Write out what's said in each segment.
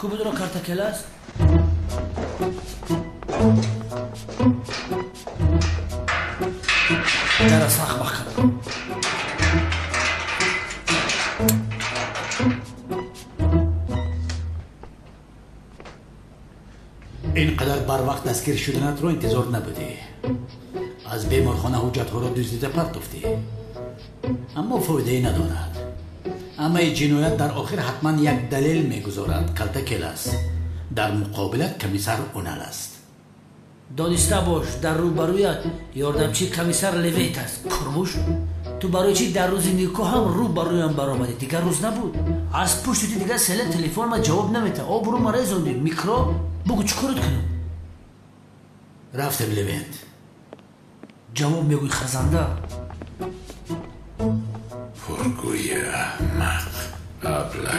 Ку будро картакелас? Дара сахт маҳкам. Ин қадар барвақт дастгир шуданатро интизор набудӣ. Аз беморхона ҳуҷҷатҳоро дуздида партофтӣ. Аммо фоидае надорад. Ҳамаи ҷиноят дар охир ҳатман як далел мегузорад. Калтакелас дар муқобилат комиссар Унал аст. Дониста бош, дар рӯбарӯят ёрдамчии комиссар Левент аст. Курмуш, ту барои чӣ дар рӯзи никоҳам рӯ ба рӯям баромадӣ? Дигар рӯз набуд. Аз пушти ту дигар селе телефон ма ҷавоб наметавад. Обрӯ ма резондӣ. Микроб, бугӯ чӣ корот кунам? Рафтем, Левент. Ҷавоб мегӯй, хазанда. Пургӯи аҳмақ, абла.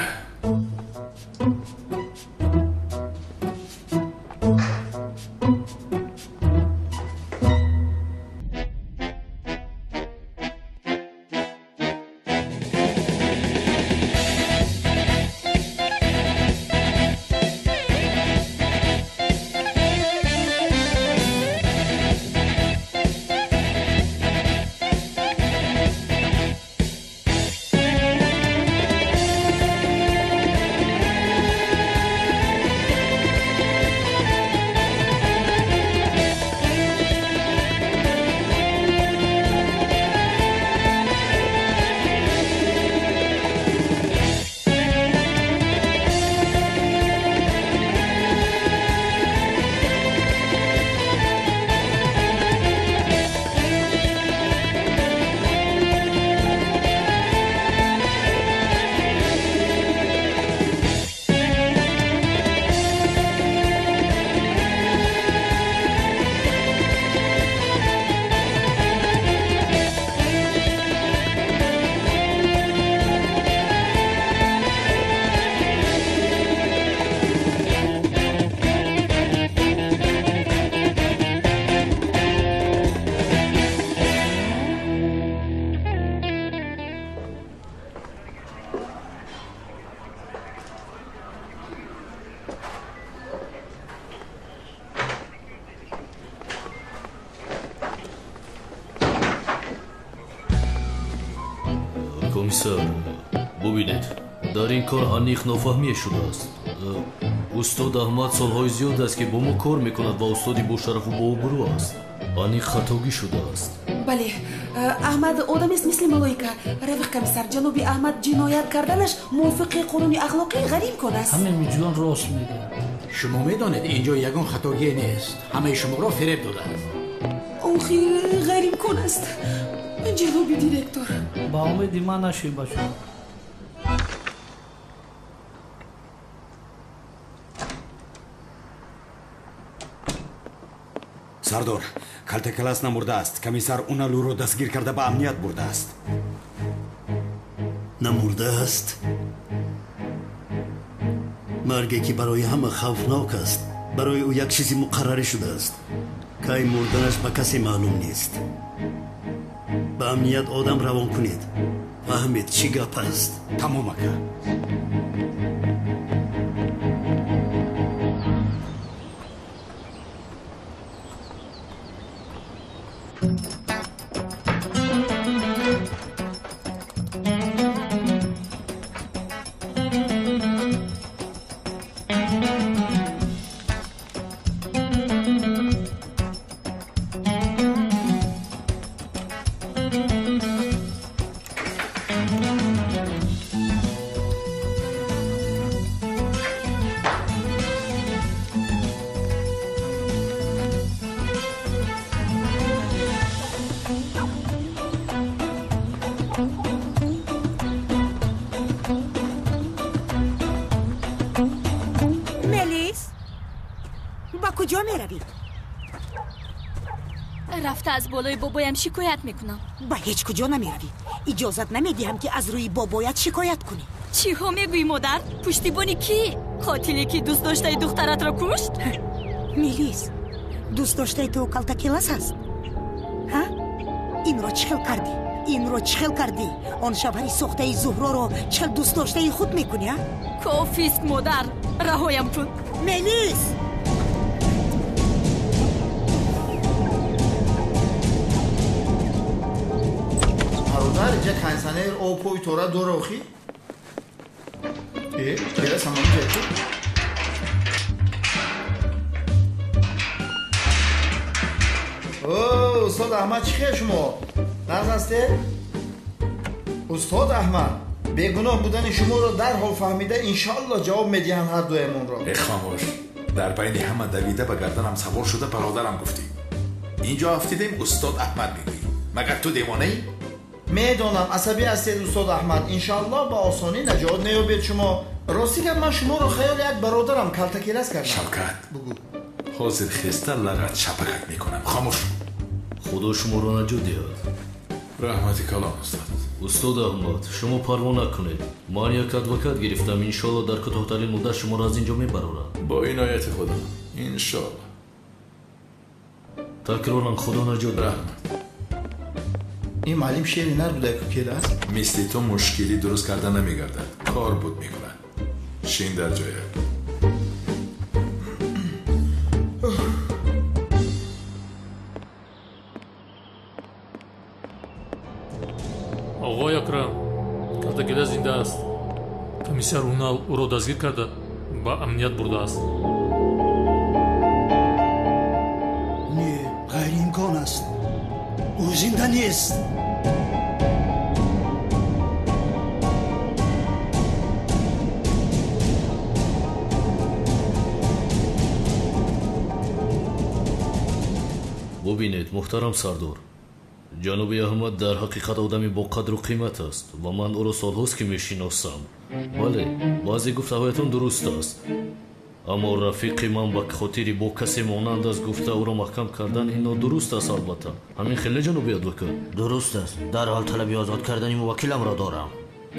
Комиссар, бубинед, дар ин кор аниқ нофаҳмие шудааст. Устод Аҳмад солҳои зиёд аст, ки бо мо кор мекунад ва устоди бошарафу бообрӯ аст. Аниқ хатогӣ шудааст. Бале, Аҳмад одамест мисли малоика. Рафиқ комиссар, ҷаноби Аҳмад ҷиноят карданаш мувофиқи қонуни ахлоқӣ ғайриимкон аст. Ҳамин миҷлон рост мегӯяд. Шумо медонед, инҷо ягон хатогие нест. Ҳамаи шуморо фиреб додааст. Охир ғайриимкон аст, ҷаноби директор. Ба умеди ман нашед, бачаҳо. Сардор, Калтакелас намурдааст. Комиссар Унал ӯро дастгир карда ба амният бурдааст. Намурдааст? Марге ки барои ҳама хавфнок аст, барои ӯ як чизи муқаррарӣ шудааст. Кай мурданаш ба касе маълум нест. Ба амният одам равон кунед. Фаҳмед чӣ гап аст. Тамом, ака. Куҷо меравӣ? Рафта аз болои бобоям шикоят мекунам. Ба ҳеҷ куҷо намеравӣ. Иҷозат намедиҳам, ки аз рӯи бобоят шикоят кунӣ. Чиҳо мегӯӣ, модар? Пуштибони кӣ? Қотиле ки дӯст доштаи духтаратро кушт? Мелис, дӯст доштаи ту Калтакелас аст? Ҳа? Инро чӣ хел кардӣ? Инро чӣ хел кардӣ? Он шавҳари сохтаи Зуҳроро чӣ хел дӯст доштаи худ мекунӣ, а? Кофист, модар. Раҳоям кун. Мелис! Бародар, инҷа кондитсионер об пои тора дора охи? Кела самон ҷайку? О, устод Аҳмад, чӣ хел шумо? Нағз ҳастед? Устод Аҳмад, бегуноҳ будани шуморо дарҳол фаҳмида, иншоалло ҷавоб медиҳанд ҳар дуямонро. Э хомӯш, дар байни ҳама давида ба гарданам савор шуда бародарам гуфтӣ. Инҷо афтидем, устод Аҳмад мегӯӣ. Магар ту девонаӣ? Медонам, асабӣ ҳастед устод Аҳмад. Иншоалло ба осонӣ наҷот меёбед шумо. Рости гап, ман шуморо хаёли як бародарам калтакелас кардам. Шавкат, бугӯ. Ҳозир хеста лагат шапакат мекунам. Хомӯш. Худо шуморо наҷот диҳад. Раҳмати калон устод. Устод Аҳмад, шумо парво накунед. Ман як адвокат гирифтам. Иншоалло дар кӯтоҳтарин муддат шуморо аз инҷо мебарорам. Бо инояти Худо, иншоалло. Такроран Худо наҷот диҳад. Раҳмат. Ин маълим шери нар буда ку келас? Мисли ту мушкилӣ дуруст карда намегардад. Кор буд мекунад. Шин дар ҷоят. Оғои Акрам, Калтакелас зинда аст. Комиссар Унал ӯро дастгир карда ба амният бурдааст. Не, ғайриимкон аст. Ӯ зинда нест. Бубинед, муҳтарам сардор, ҷаноби Аҳмад дар ҳақиқат одами бо қадру қимат аст ва ман ӯро солҳост ки мешиносам. Бале, баъзе гуфтаҳоятон дуруст аст, аммо рафиқи ман ба хотири бо касе монанд аст гуфта ӯро маҳкам кардан ин нодуруст аст. Албатта ҳамин хеле, ҷаноби адвокат? Дуруст аст. Дарҳол талаби озод кардани муваккиламро дорам.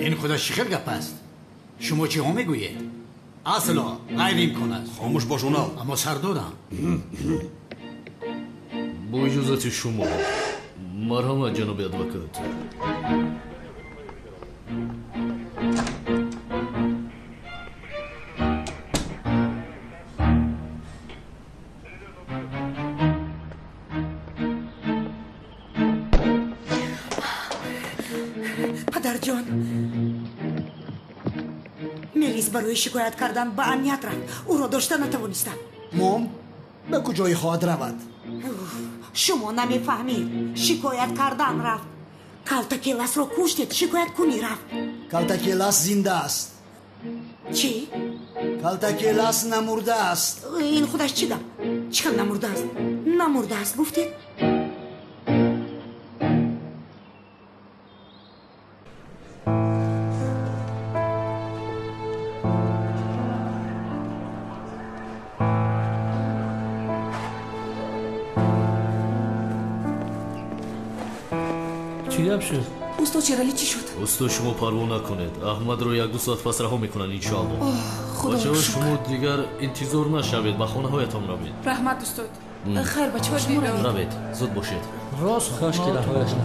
Ин худаш чӣ хел гап аст? Шумо чиҳо мегӯед? Асло ғайриимкон аст. Хомӯш бош, Унал. Аммо сардорам. Бо иҷозати шумо, марҳамат, ҷаноби адвокат. Падарҷон, Мелис барои шикоят кардан ба амният рафт. Ӯро дошта натавонистам. Мом ба куҷое хоҳад равад? Шумо намефаҳмед. Шикоят кардан рафт. Калтакеласро куштед, шикояткунӣ рафт. Калтакелас зинда аст. Чӣ? Калтакелас намурдааст. Ин худаш чӣ гап? Чӣ хел намурдааст? Намурдааст гуфтед? Чӣ гап шуд? Устод Шералӣ чӣ шуд? Устод, шумо парво накунед. Аҳмадро як-ду соат пас раҳо мекунанд, иншоалло. Худоро Бачаҳо, шукр. шумо дигар интизор нашавед, ба хонаҳоятон равед. Раҳмат, устод. Хайр, бачаҳо, шумо равед. Равед, зуд бошед. Рост хош ки раҳояш на.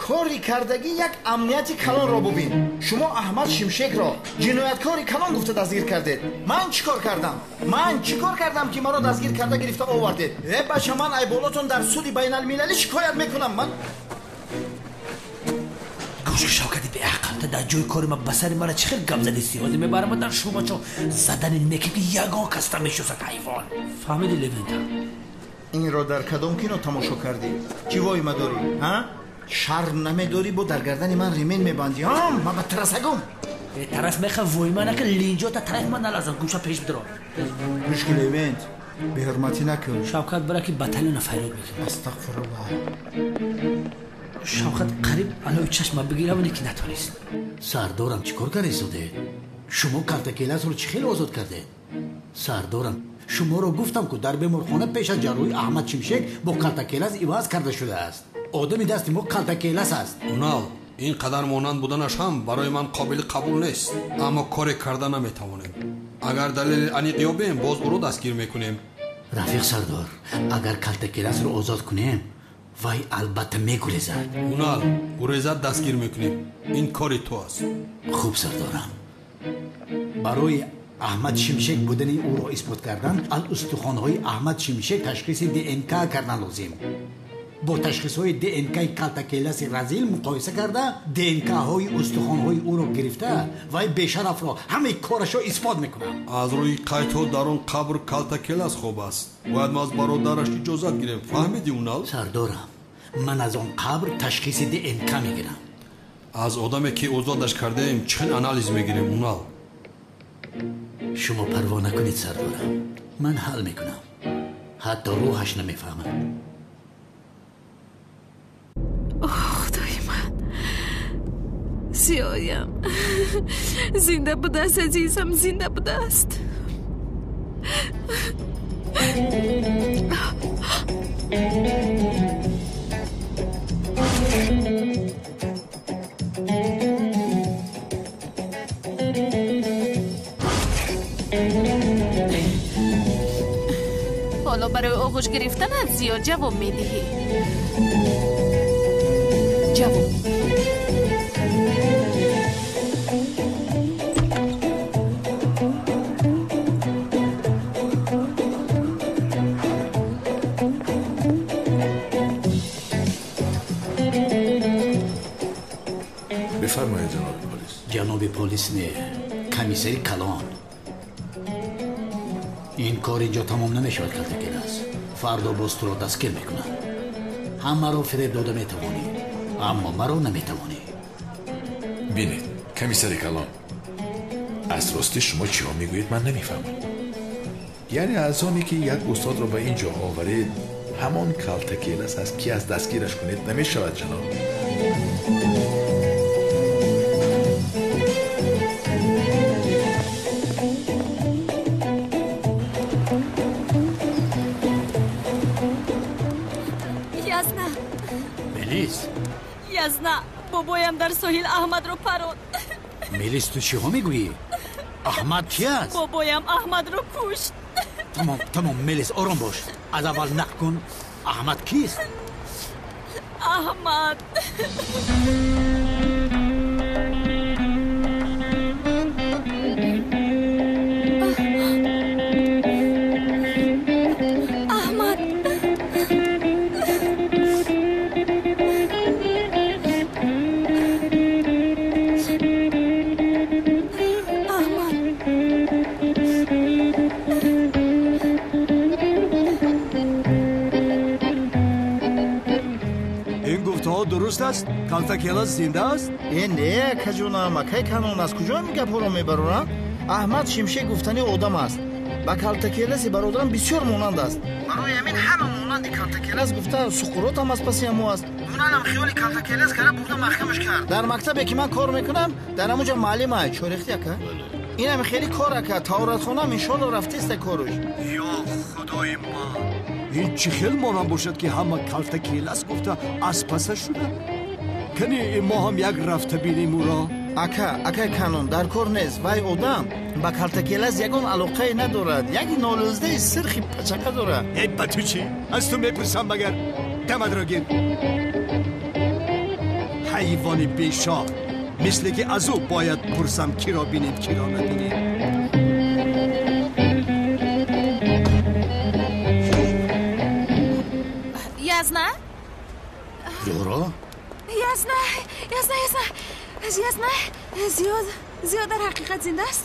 Кори кардагӣ як амнияти калонро бубин. Шумо Аҳмад Шимшекро ҷинояткори калон гуфта дастгир кардед. Ман чӣ кор кардам? Ман чӣ кор кардам, ки маро дастгир карда гирифта овардед? Э бача, ман айболотон дар суди байналмилалӣ шикоят мекунам. Ман Гӯш, Шавкати беақл, та дар ҷои кори ма ба сари мара чӣ хел гап задисти? Ҳозир мебарам дар шӯъбачо задани неки, ки ягон кас намешиносад, ҳайвон. Фаҳмиди, Левента? Инро дар кадом кино тамошо кардӣ? Чӣ воима дорӣ, ҳа? Шарм намедорӣ, бо дар гардани ман ремень мебандӣ? Ҳа, ман ба тарасагум. Тараф меха воима нака, линҷота тараф ман налазан, гӯша пеш бидро. Гӯш ки, Левент, беҳурматӣ накун. Шавкат, бара ки батальона фарёд мекунад. Астағфируллоҳ. Шавкат қариб алои чашма бигирам, ки натонист. Сардорам, чӣ кор кардед? Шумо Калтакеласро чӣ хел озод кардед? Сардорам, шуморо гуфтам, ку дар беморхона пеш аз ҷарроҳӣ Аҳмад Шимшек бо Калтакелас иваз карда шудааст. Одами дасти мо Калтакелас аст. Унал, ин қадар монанд буданаш ҳам барои ман қобили қабул нест, аммо коре карда наметавонем. Агар далели аниқ ёбем, боз ӯро дастгир мекунем. Рафиқ сардор, агар Калтакеласро озод кунем, вай албатта мегурезад. Унал, гурезад, дастгир мекунем. Ин кори ту аст. Хуб, сардорам. Барои Аҳмад Шимшек будани ӯро исбот кардан аз устухонҳои Аҳмад Шимшек ташхиси ДНК кардан лозим. Бо ташхисҳои ДНКи Калтакеласи разил муқоиса карда, ДНКҳои устухонҳои ӯро гирифта, вай бешарафро ҳамаи корашро исбот мекунам. Аз рӯи қайдҳо дар он қабр Калтакелас хоб аст. Бояд мо аз бародараш иҷозат гирем. Фаҳмидӣ, Унал? Сардорам, ман аз он қабр ташхиси ДНК мегирам. Аз одаме ки озодаш кардаем чӣ хел анализ мегирем, Унал? Шумо парво накунед, сардорам. Ман ҳал мекунам. Ҳатто рӯҳаш намефаҳмад. Оҳ, худои ман, зиёям зинда будааст, азизам зинда будааст. Ҳоло барои оғӯш гирифтанат зиёд ҷавоб медиҳӣ. Ҷавоб. Бифармоед, ҷаноби полис. Ҷаноби полис не, комиссари калон. Ин кор инҷо тамом намешавад, Калтакелас. Фардо боз туро дастгир мекунанд. Ҳамаро фиреб дода метавонӣ, аммо маро наметавонӣ. Бинед, комиссари калон, аз ростӣ шумо чиҳо мегӯед ман намефаҳмам. Яъне аз оне ки як устодро ба ин ҷо оваред, ҳамон Калтакелас аст ки аз дастгираш кунед намешавад, ҷаноб. Язна. Мелис. Язна, бобоям дар соҳил Аҳмадро паронд. Мелис, ту чиҳо мегӯӣ? Аҳмад ки аст? Бобоям Аҳмадро кушт. Тамом, тамом, Мелис, ором бош. Аз аввал нақл кун, Аҳмад кист? Аҳмад. Аҳмад. Аҳмад. Ин гуфтаҳо дуруст аст? Калтакелас зинда аст? Э, не, акаҷонам, акай Канон, аз куҷо ин гапҳоро мебароранд? Аҳмад Шимшек гуфтани одам аст. Ба Калтакеласи бародарам бисёр монанд аст. Барои ҳамин ҳама монанди Калтакелас гуфта, суқуротам аз паси ҳамо аст. Уналам хиёли Калтакелас кара бурда маҳкамаш кард. Дар мактабе ки ман кор мекунам, дар ҳамонҷо муаллим ай, чорехти ака. Инам хеле кор ака, таоратхонаам иншоалло рафтеста корш. Ё худои ман, ин чӣ хел монанд бошад ки ҳама Калтакелас гуфта аз пасаш шуда? Кани мо ҳам як рафта бинем ӯро? Ака, акай Канон, дар кор нест. Вай одам ба Калтакелас ягон алоқае надорад. Як нолӯздаи сирхи пачақа дорад. Э, ба ту чӣ? Аз ту мепурсам магар? Дамадро гир. Ҳайвони бешоҳ, мисле ки аз ӯ бояд пурсам киро бинем, киро набинем. Язна? Зуҳро? Язна, Язна, Язна, Язна, зиёд, зиёд дар ҳақиқат зинда аст?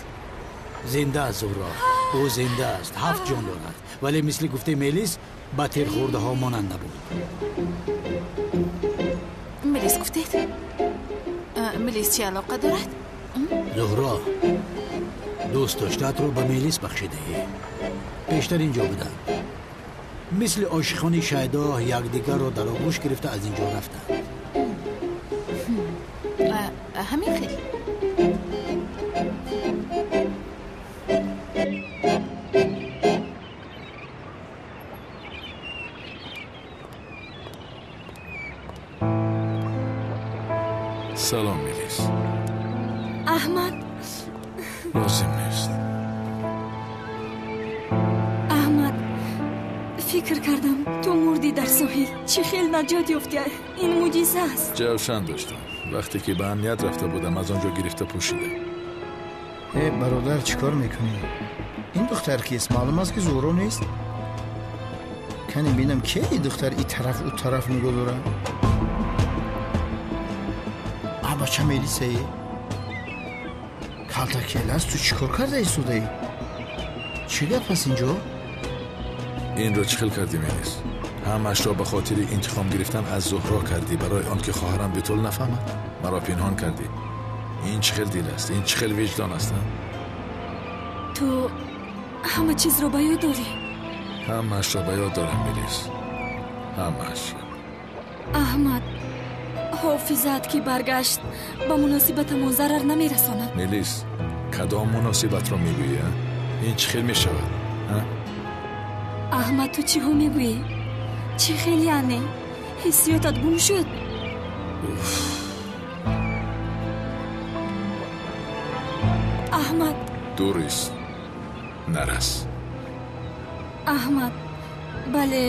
Зинда аст, Зуҳро. Ӯ зинда аст, ҳафт ҷон дорад. Вале мисли гуфтаи Мелис ба тирхӯрдаҳо монанд набуд. Мелис гуфтед? Мелис чӣ алоқа дорад? Зуҳро, дӯст доштаатро ба Мелис бахшидаӣ. Пештар инҷо буданд. Мисли ошиқони шайдо якдигарро дар оғӯш гирифта аз ин ҷо рафтанд. Ҳамин хел. Салом, Мелис. Аҳмад. Лозим нест. Аҳмад, фикр кардам ту мурдӣ дар соҳил. Чӣ хел наҷот ёфтӣ? Ин мӯъҷиза аст. Ҷавшан доштам. Вақте ки ба амният рафта будам, аз он ҷо гирифта пӯшидам. Бародар, чӣ кор мекунӣ? Ин духтар кист? Маълум аст, ки Зуҳро нест. Кани бинам, ки ин духтар и тараф ӯ тараф нигоҳ дорад. А бача мелисае? Калтакелас, ту чӣ кор карда истодаӣ? Чӣ гап аст инҷо? Инро чӣ хел кардӣ, Мелис? Ҳамаашро ба хотири интиқом гирифтан аз Зуҳро кардӣ, барои он ки хоҳарам Бетул нафаҳмад? Маро пинҳон кардӣ. Ин чӣ хел дил аст? Ин чӣ хел виҷдон аст? Ту ҳама чизро ба ёд дорӣ? Ҳамаашро ба ёд дорам, Мелис. Ҳамаашро. Аҳмад, ҳофизаат ки баргашт, ба муносибатамон зарар намерасонад. Мелис, кадом муносибатро мегӯӣ? Ин чӣ хел мешавад? Аҳмад, ту чиҳо мегӯӣ? Чӣ хел яъне? Ҳиссиётат гум шуд? Аҳмад, дурист, нарас. Аҳмад, бале,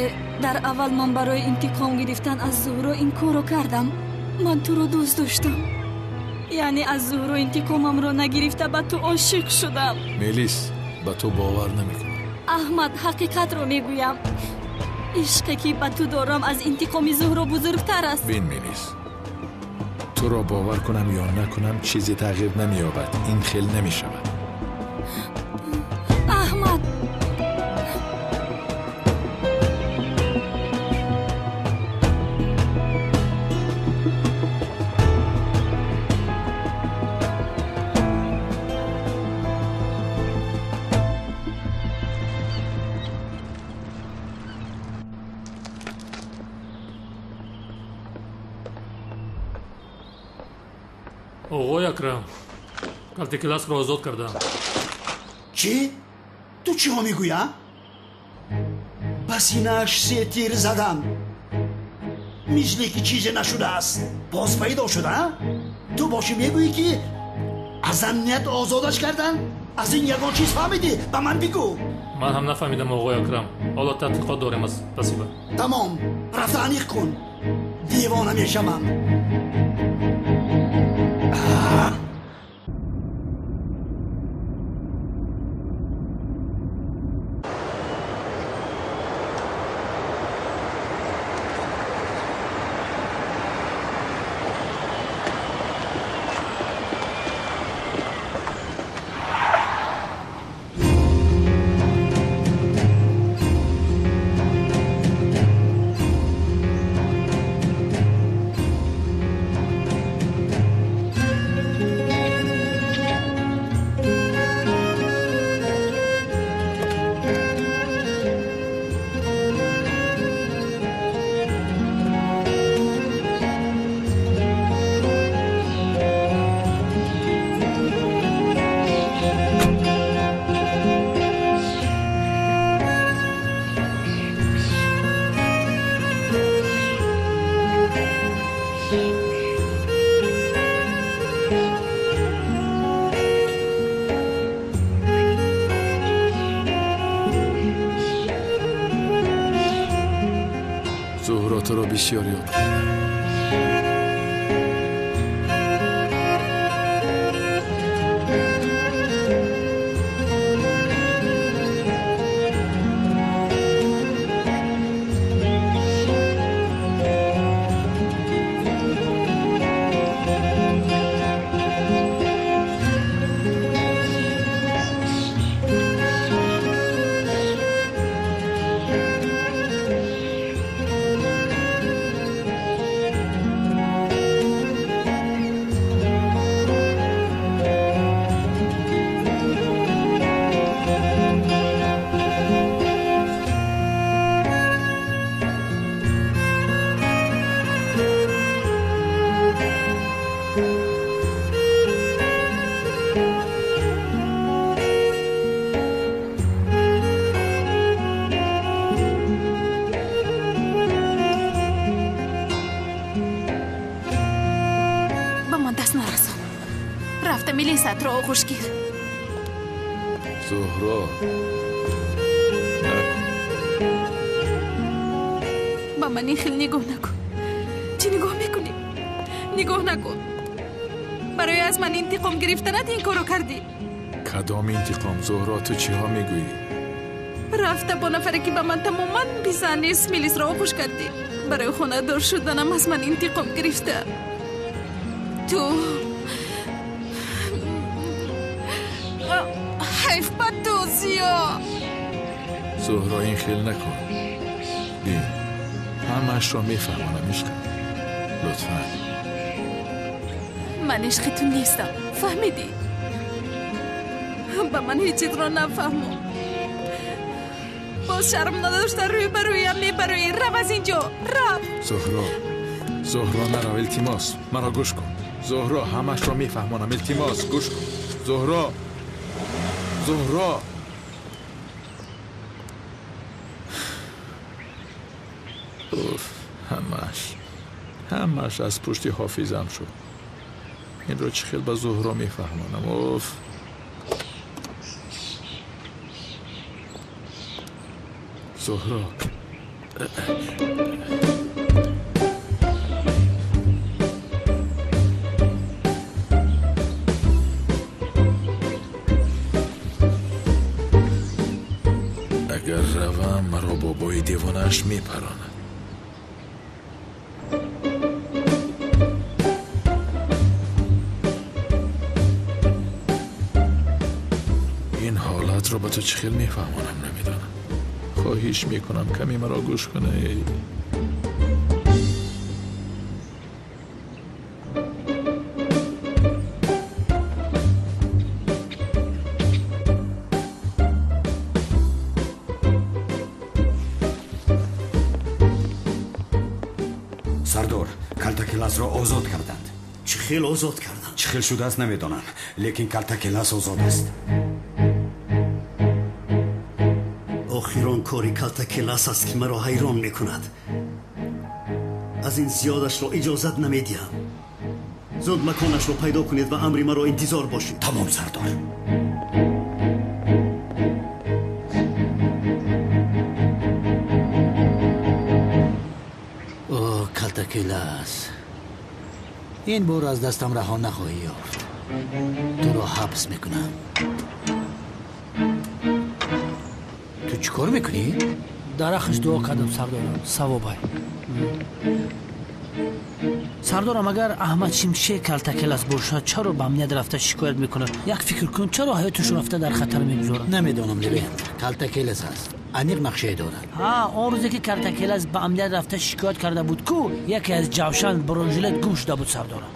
дар аввал ман барои интиқом гирифтан аз Зуҳро ин корро кардам. Ман туро дӯст доштам. Яъне аз Зуҳро интиқомамро нагирифта ба ту ошиқ шудам. Мелис, ба ту бовар намекунам. Аҳмад, ҳақиқатро мегӯям. Ишқе ки ба ту дорам аз интиқоми Зуҳро бузургтар аст. Бин, Мелис, туро бовар кунам ё накунам, чизе тағйир намеёбад. Ин хел намешавад. Аҳмад, оғои Акрам, калтакеласро озод кардам. Чӣ? Ту чиҳо мегӯӣ? Ба синааш се тир задам, мисле ки чизе нашудааст. Боз пайдо шуда? Ту бошӣ мегӯӣ, ки аз амният озодаш кардан? Аз ин ягон чиз фаҳмидӣ? Ба ман бигӯ. Ман ҳам нафаҳмидам, оғои Акрам. Ҳоло таҳқиқот дорем аз спасибо. Тамом, рафта аниқ кун. Девона мешавам. Зуҳро, туро бисёр ёд кардам. Рафта милисатро оғӯш гир. Зуҳро, накун. Ба ман ин хел нигоҳ накун. Чӣ нигоҳ мекунӣ? Нигоҳ накун. Барои аз ман интиқом гирифтанат ин корро кардӣ. Кадом интиқом, Зуҳро? Ту чиҳо мегӯӣ? Рафта бо нафаре ки ба ман тамоман писанд нест, Мелисро оғӯш кардӣ. Барои хонадор шуданам аз ман интиқом гирифта. Ту ҳайф ба ту, Зиё. Зуҳро, ин хел накун. Бин, ҳамаашро мефаҳмонам, ишқам. Лутфан. Ман ишқи ту нестам, фаҳмидӣ? Ба ман ҳеҷ чизро нафаҳмон. Боз шарм надошта рӯй ба рӯям мебароӣ. Рав аз ин ҷо, рав. Зуҳро, Зуҳро, нарав, илтимос, маро гӯш кун. Зуҳро, ҳамаашро мефаҳмонам, илтимос, гӯш кун. Зуҳро, Зуҳро. Уф, ҳамааш аз пушти ҳофизам шуд. Инро чӣ хел ба Зуҳро мефаҳмонам? Уф. Зуҳро. Агар равам, маро бобои девонааш мепаронад. Ин ҳолатро ба ту чӣ хел мефаҳмонам, намедонам. Хоҳиш мекунам, каме маро гӯш кунед. Сардор, Калтакеласро озод карданд. Чӣ хел озод карданд? Чӣ хел шудааст намедонам, лекин Калтакелас озод аст. Охирон кори Калтакелас аст, ки маро ҳайрон мекунад. Аз ин зиёдашро иҷозат намедиҳам. Зуд маконашро пайдо кунед ва амри маро интизор бошед. Тамом, сардор. О, Калтакелас, ин бор аз дастам раҳо нахоҳӣ ёфт. Туро ҳабс мекунам. Ту чӣ кор мекунӣ? Дарахш дуо кардам, сардорам, савобай. Сардорам, агар Аҳмад Шимшек Калтакелас бошад, чаро ба амният рафта шикоят мекунад? Як фикр кун, чаро ҳаёташро рафта дар хатар мегузорад? Намедонам, Левент. Калтакелас аст, аниқ нақшае дорад. Ҳа, он рӯзе ки Калтакелас ба амният рафта шикоят карда буд, ку яке аз ҷавшан бронежилет гум шуда буд, сардорам.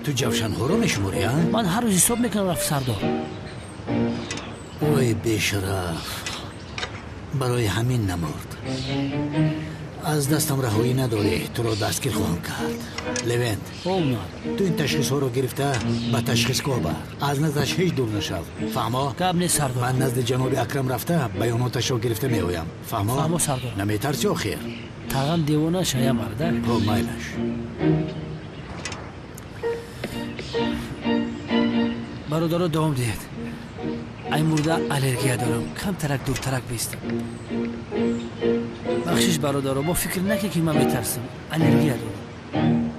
Ту ҷавшанҳоро мешуморӣ, а? Ман ҳар рӯз ҳисоб мекунам, рафт, сардор. Ой, бешараф, барои ҳамин намурд. Аз дастам раҳоӣ надорӣ, туро дастгир хоҳам кард. Левент, ту ин ташхисҳоро гирифта ба ташхисгоҳ бар. Аз наздаш ҳеҷ дур нашав, фаҳмо? Гап нест, сардор. Ман назди ҷаноби Акрам рафта баёноташро гирифта меоям, фаҳмо? Фаҳмо, сардор. Наметарсӣ охир? Тағам девона шая марда. Хоб, майлаш. Бародаро, давом диҳед. Ай мурда аллергия дорам, камтарак дуртарак бистам. Бахшиш, бародаро, бо фикр накунед, ки ман метарсам, аллергия дорам.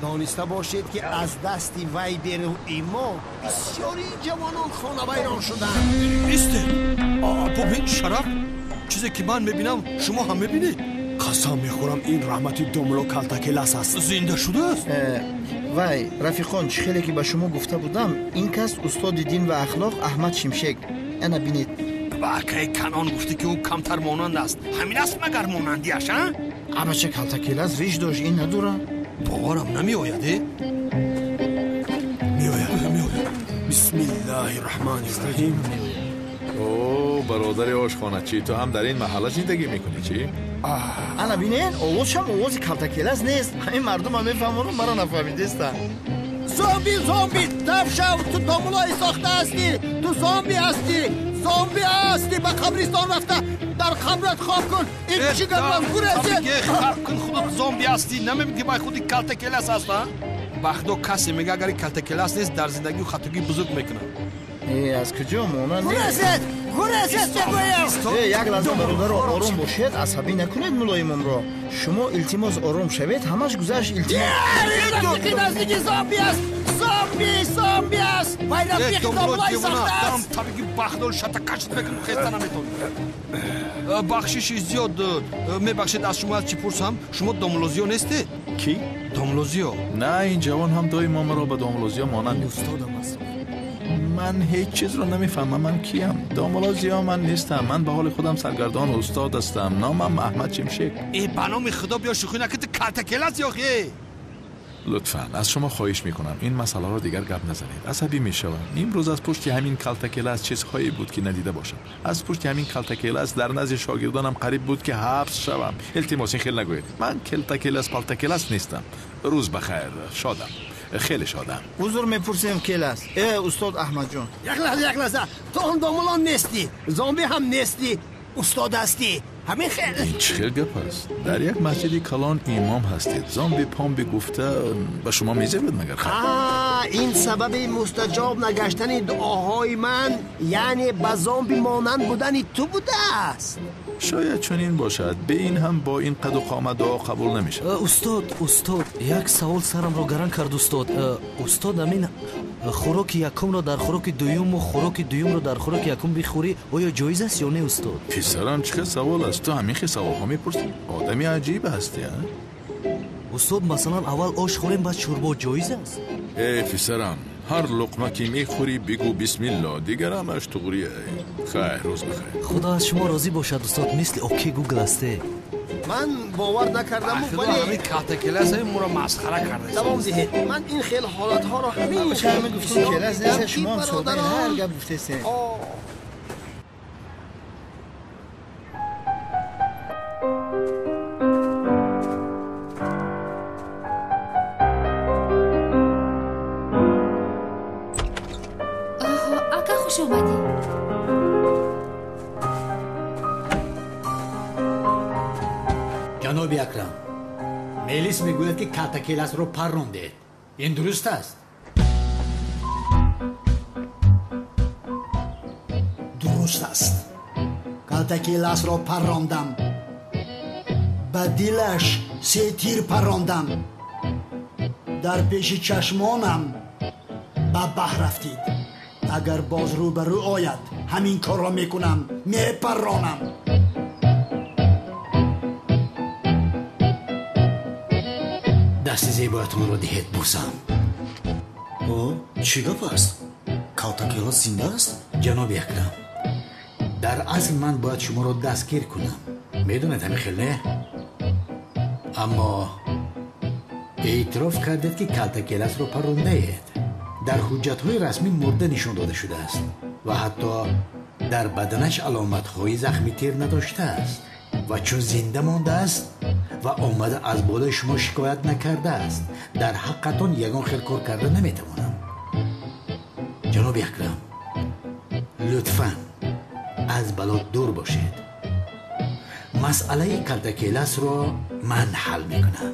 Дониста бошед, ки аз дасти вай берӯи мо бисёри ҷавонон хонавайрон шуданд. Истед, бубин, Шараф, чизе ки ман мебинам, шумо ҳам мебинед. Қасам мехӯрам, ин раҳмати домло Калтакелас аст. Зинда шудааст. Вай, рафиқон, чӣ хеле ки ба шумо гуфта будам, ин кас устоди дин ва ахлоқ Аҳмад Шимшек. Ана бинед. Ба акаи Канон гуфтӣ, ки ӯ камтар монанд аст. Ҳамин аст магар монандиаш, а? Абача Калтакелас риш дошт, ин надора. Боварам намеояд, э? Меояд, меояд. Бисмиллаҳи раҳмани раҳим. О, бародари ошхоначӣ, ту ҳам дар ин маҳалла зиндагӣ мекунӣ, чӣ? Ана бинед, овозшам овози Калтакелас нест. Ҳамин мардумам мефаҳмонам, маро нафаҳмидестанд. Зомби, зомби, тафшав, ту домулои сохта ҳастӣ, ту зомби ҳастӣ, зомби ҳастӣ, ба қабристон рафта дар қабрат хоб кун. Ин чӣ гап аст? Гурезед! Хоб кун, худат зомби ҳастӣ, намебинӣ ки бай худи Калтакелас аст, а? Ба худо, касе мега, агар Калтакелас нест, дар зиндагӣ хатогии бузург мекунад. Э, аз куҷо монанд? Гурезед! Гурезед, мегӯям! Э, як лаҳза, бародаро, ором бошед, асабӣ накунед мулоимонро. Шумо илтимос ором шавед, ҳамаш гузашт, илтимос. Рафиқи наздики зомби аст! Зомби, зомби аст. Вай рафиқи домлаи сохта аст. Табиги бахдор шата кашт мекунам, хеста наметонӣ. Бахшиши зиёд, мебахшед, аз шумо аз чӣ пурсам? Шумо домлозиё нестед? Кӣ? Домлозиё. На, ин ҷавон ҳам доимо маро ба домлозиё монанд. Устодам аст. Ман ҳеҷ чизро намефаҳмам. Ман киям? Домлозиё ман нестам. Ман ба ҳоли худам саргардон устод ҳастам. Номам Аҳмад Шимшек. Э, ба номи Худо биё шӯхӣ накун, ту калтакелас ёхи. Лутфан аз шумо хоҳиш мекунам, ин масъаларо дигар гап назанед. Асабӣ мешавам. Имрӯз аз пушти ҳамин калтакелас чизҳое буд, ки надида бошам. Аз пушти ҳамин калтакелас дар назди шогирдонам қариб буд, ки ҳабс шавам. Илтимос, ин хел нагӯед. Ман калтакелас палтакелас нестам. Рӯз бахайр. Шодам, хеле шодам. Узр мепурсем, келас. Э, устод Аҳмадҷон. Як лаҳза, як лаҳза. Ту он домулон нестӣ, зомби ҳам нестӣ, устод ҳастӣ. Ҳамин хел. Ин чӣ хел гап аст? Дар як масҷиди калон имом ҳастед. Зомби помби гуфта ба шумо мезебад магар? Хайр. Ин сабаби мустаҷоб нагаштани дуоҳои ман, яъне ба зомби монанд будани ту будааст. Шояд чунин бошад. Бе ин ҳам бо ин қаду қомат дуо қабул намешавад. Устод, устод, як савол сарамро гаран кард, устод. Устод, амин хӯроки якумро дар хӯроки дуюму хӯроки дуюмро дар хӯроки якум бихӯрӣ, оё ҷоиз аст ё не, устод? Писарам, чӣ хел савол аст? Ту ҳамин хел саволҳо мепурсӣ? Одами аҷиб ҳастӣ, а? Устод, масалан, аввал ош хӯрем, баъд шӯрбо ҷоиз аст? Э, писарам, ҳар луқма ки мехӯрӣ бигӯ бисмилло, дигар ҳамаш туғрия. Хайр, рӯз бахайр. Худо аз шумо розӣ бошад, устод, мисли окей гугл ҳасте. Ман бовар накардаму, вале ҳамин калтакелас моро масхара кардааст. Давом диҳед. Ман ин хел ҳолатҳоро ҳамеша мегуфтем, келас нест, шумо ҳам сода ҳар гап гуфтесен. Ака, хуш омадӣ. Ҷаноби Акрам, Мелис мегӯяд, ки калтакеласро паррондед. Ин дуруст аст? Дуруст аст. Калтакеласро паррондам. Ба дилаш се тир паррондам. Дар пеши чашмонам ба баҳр рафтид. Агар боз рӯбарӯ ояд, ҳамин корро мекунам, мепарронам. Дасти зебоятонро диҳед, бусам. О, чӣ гап аст? Калтакелас зинда аст? Ҷаноби Акрам, дар асл ман бояд шуморо дастгир кунам. Медонед ҳамин хел, не? Аммо эътироф кардед, ки калтакеласро паррондаед. Дар ҳуҷҷатҳои расмӣ мурда нишон дода шудааст ва ҳатто дар баданаш аломатҳои захми тир надоштааст. Ва чун зинда мондааст ва омада аз болои шумо шикоят накардааст, дар ҳаққатон ягон хел кор карда наметавонам. Ҷаноби Акрам, лутфан аз бало дур бошед. Масъалаи калтакеласро ман ҳал мекунам.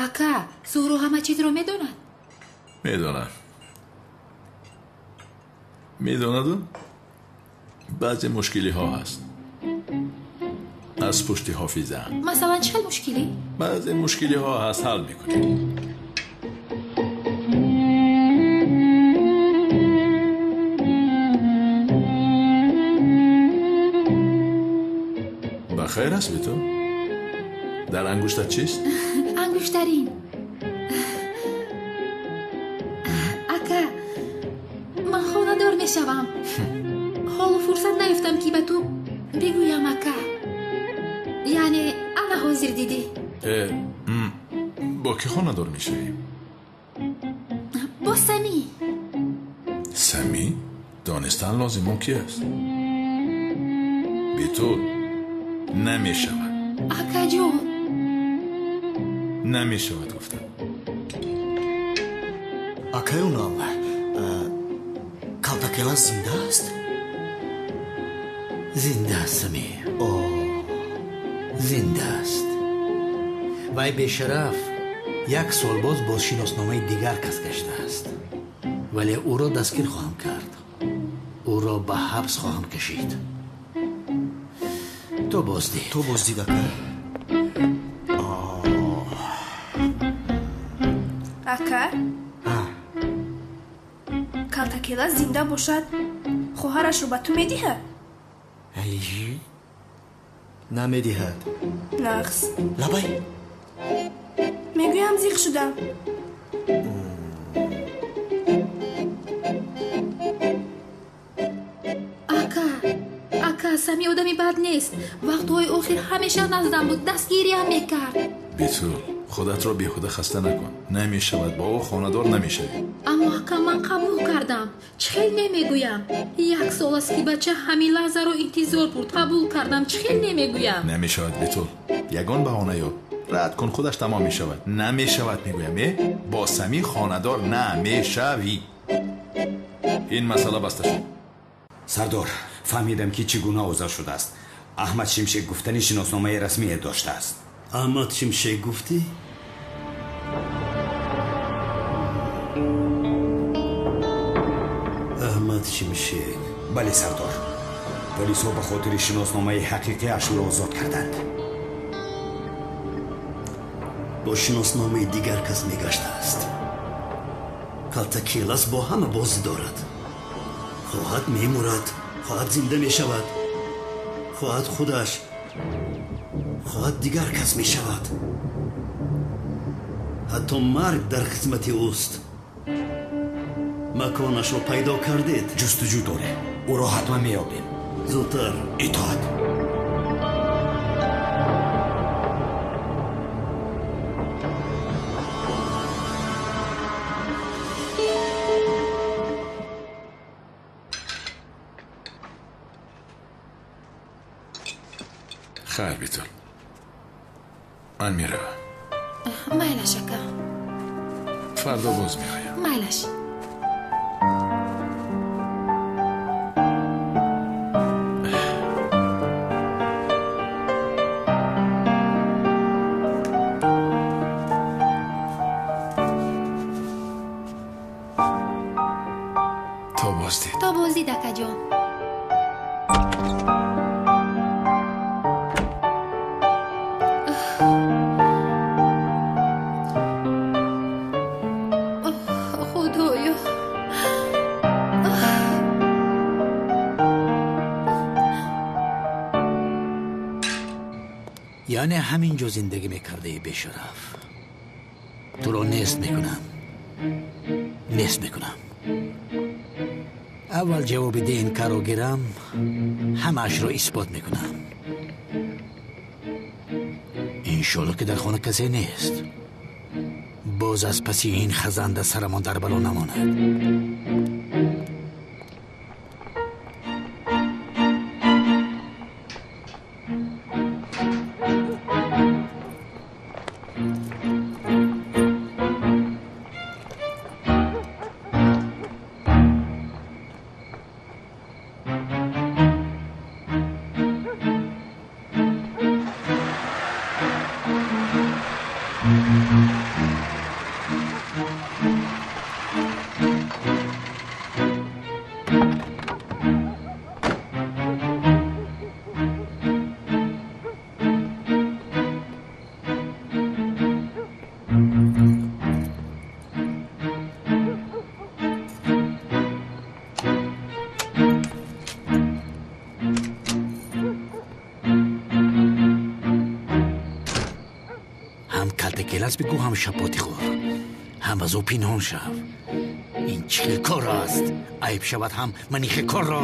Ака, Зуҳро ҳама чизро медонад? Медонад. Медонаду баъзе мушкилиҳо ҳаст аз пушти ҳофиза. Масалан, чӣ хел мушкилӣ? Баъзе мушкилиҳо ҳаст, ҳал мекунем. Ба хайр аст, биту? Дар ангуштат чист? Ангуштарин. Ака, ман хонадор мешавам. Ҳоло фурсат наёфтам, ки ба ту бигӯям, ака. Яъне ана ҳозир дидӣ. Бо кӣ хонадор мешавӣ? Бо Самӣ. Самӣ? Донистан лозим, ӯ ки аст? Биту, намешавад. Акаҷон. Намешавад, гуфтам. Акай Унал, калтакелас зинда аст? Зинда аст, Самӣ. О, Зинда аст. Вай бешараф як сол боз бо шиносномаи дигар кас гаштааст. Вале ӯро дастгир хоҳам кард. Ӯро ба ҳабс хоҳам кашид. То боздид. То боздид, ака. Ака? Калтакелас зинда бошад, хоҳарашро ба ту медиҳад? Намедиҳад. Нағз. Лабай. Мегӯям, зиқ шудам. Ака, ака, Сами одами бад нест. Вақтҳои охир ҳамеша наздам буд, дастгириам мекард. Бетул, худатро беҳуда хаста накун. Намешавад, бо ӯ хонадор намешавӣ. Аммо ака, ман қабул кардам. Чӣ хел намегӯям? Як сол аст, ки бача ҳамин лаҳзаро интизор бурд. Қабул кардам, чӣ хел намегӯям? Намешавад, Бетул. Ягон баҳона ёб. Рад кун, худаш тамом мешавад. Намешавад, мегӯям, э? Бо Сами хонадор намешавӣ. Ин масъала баста шуд. Сардор, фаҳмидам, ки чӣ гуна озод шудааст. Аҳмад Шимшек гуфтани шиносномаи расмие доштааст. Аҳмад Шимшек гуфтӣ? Аҳмад Шимшек. Бале, сардор. Полисҳо ба хотири шиносномаи ҳақиқиаш ӯро озод карданд. Бо шиносномаи дигар кас мегаштааст. Калтакелас бо ҳама бозӣ дорад. Хоҳад мемурад, хоҳад зинда мешавад, хоҳад худаш, хоҳад дигар кас мешавад. Ҳатто марг дар хизмати ӯст. Маконашро пайдо кардед? Ҷустуҷӯ дорем. Ӯро ҳатман меёбем. Зудтар. Итоат. Хайр, Бетул. Ман меравам. Майлаш, ака. Фардо боз меоям. Майлаш. То боздид. То боздид, акаҷон. Худоё. Яъне ҳамин ҷо зиндагӣ мекардаи, бешараф. Туро нест мекунам. Нест мекунам. Аввал ҷавоби ДНК-ро гирам, ҳамаашро исбот мекунам. Иншолло, ки дар хона касе нест. Боз аз паси ин хазанда сарамон дар бало намонад. Калтакелас бигӯ, ҳам шапоти хӯр, ҳам аз ӯ пинҳон шав. Ин чӣ хел кор аст? Айб шавад ҳам ман ин хел корро.